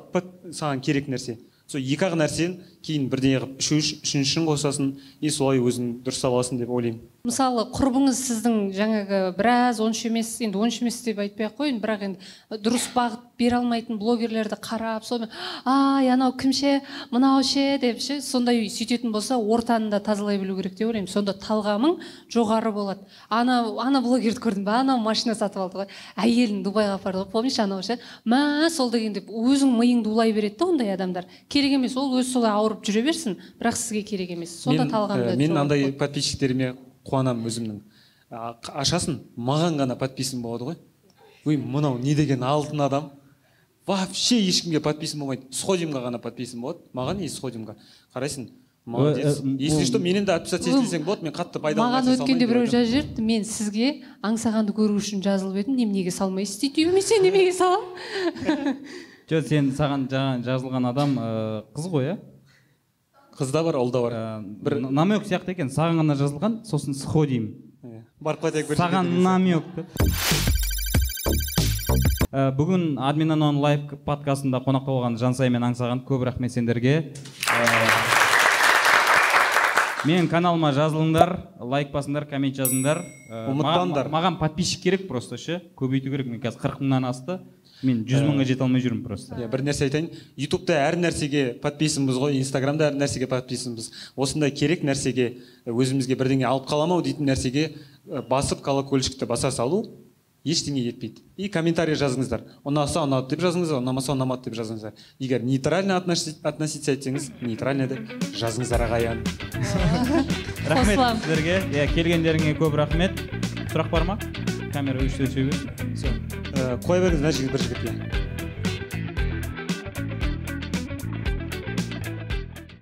саған керек нәрсе. Сол екі-ақ нәрсені кейін бірдеңе қылып, үшіншісін қосасың, и солай өзің дұрыстап аласың деп ойлаймын. Мысалы, құрбыңыз сіздің жаңағы біраз онша емес, енді онша емес деп айтпай ақ қояйын, бірақ енді дұрыс бағыт бере алмайтын блогерлерді қарап, сонымен, ай, анау кім ше, мынау ше деп ше, сондай сөйтетін болса, ортаны да тазалай білу керек деп ойлаймын. Сонда талғамың жоғары болады. Ана блогерді көрдің бе, анау машина сатып алды ғой, әйелін Дубайға апарды ғой, помнишь, анау ше, мә, сол деген деп өзің миыңды улай береді да ондай адамдар. Керек емес, ол өзі солай ауырып жүре берсін, бірақ сізге керек емес. Сонда талғамды Мен жоғары андай болады. подписчиктеріме қуанамын өзімнің. Ашасың, маған ғана подписан болады ғой. Ой, мынау не деген алтын адам. Вообще ешкімге подписан болмайды. Сходимға ғана подписан болады. Маған и сходимға. Қарайсың, молодец. Если что, менен де отписаться етсең болады, мен қатты пайдалы Маған нәрсе өткенде салмаймын біреу деп жазып жіберіпті, мен сізге Аңсағанды көру үшін жазылып едім, неменеге салмайсыз дейді. Мен сен неменеге саламын? Жоқ, сен саған жаңа жазылған адам қыз ғой, иә? Қыз да бар, ұл да бар. Бір намек сияқты екен, саған ғана жазылған, сосын сходим. Иә. Барып қайтайық бір жерге Саған деген сияқты. намек деп. Бүгін Админ Анон лайв подкастында қонақта болған Жансай мен Аңсаған, көп рахмет сендерге. Менің каналыма жазылыңдар, лайк басыңдар, коммент жазыңдар. Ұмытпаңдар. Маған подписчик керек просто ше, көбейту керек. Мен қазір 40 мыңнан асты. Мен 100 мыңға жете алмай жүрмін просто. Иә, бір нәрсе айтайын. Ютубта әр нәрсеге подписанбыз ғой, Инстаграмда әр нәрсеге подписанбыз. Осындай керек нәрсеге, өзімізге бірдеңе алып қалам ау дейтін нәрсеге басып колокольчикті баса салу ештеңе етпейді. И комментарий жазыңыздар. Ұнаса ұнады деп жазыңыздар, ұнамаса ұнамады деп жазыңыздар. Егер нейтрально относиться етсеңіз, нейтрально деп жазыңыздар, ағайын. Рахмет Қосыламын. сіздерге. Иә, келгендеріңе көп рахмет. Сұрақ бар ма? Камера өшті, өше бер. Всё. Қоя беріңіз мына жігіт, бір жігітке.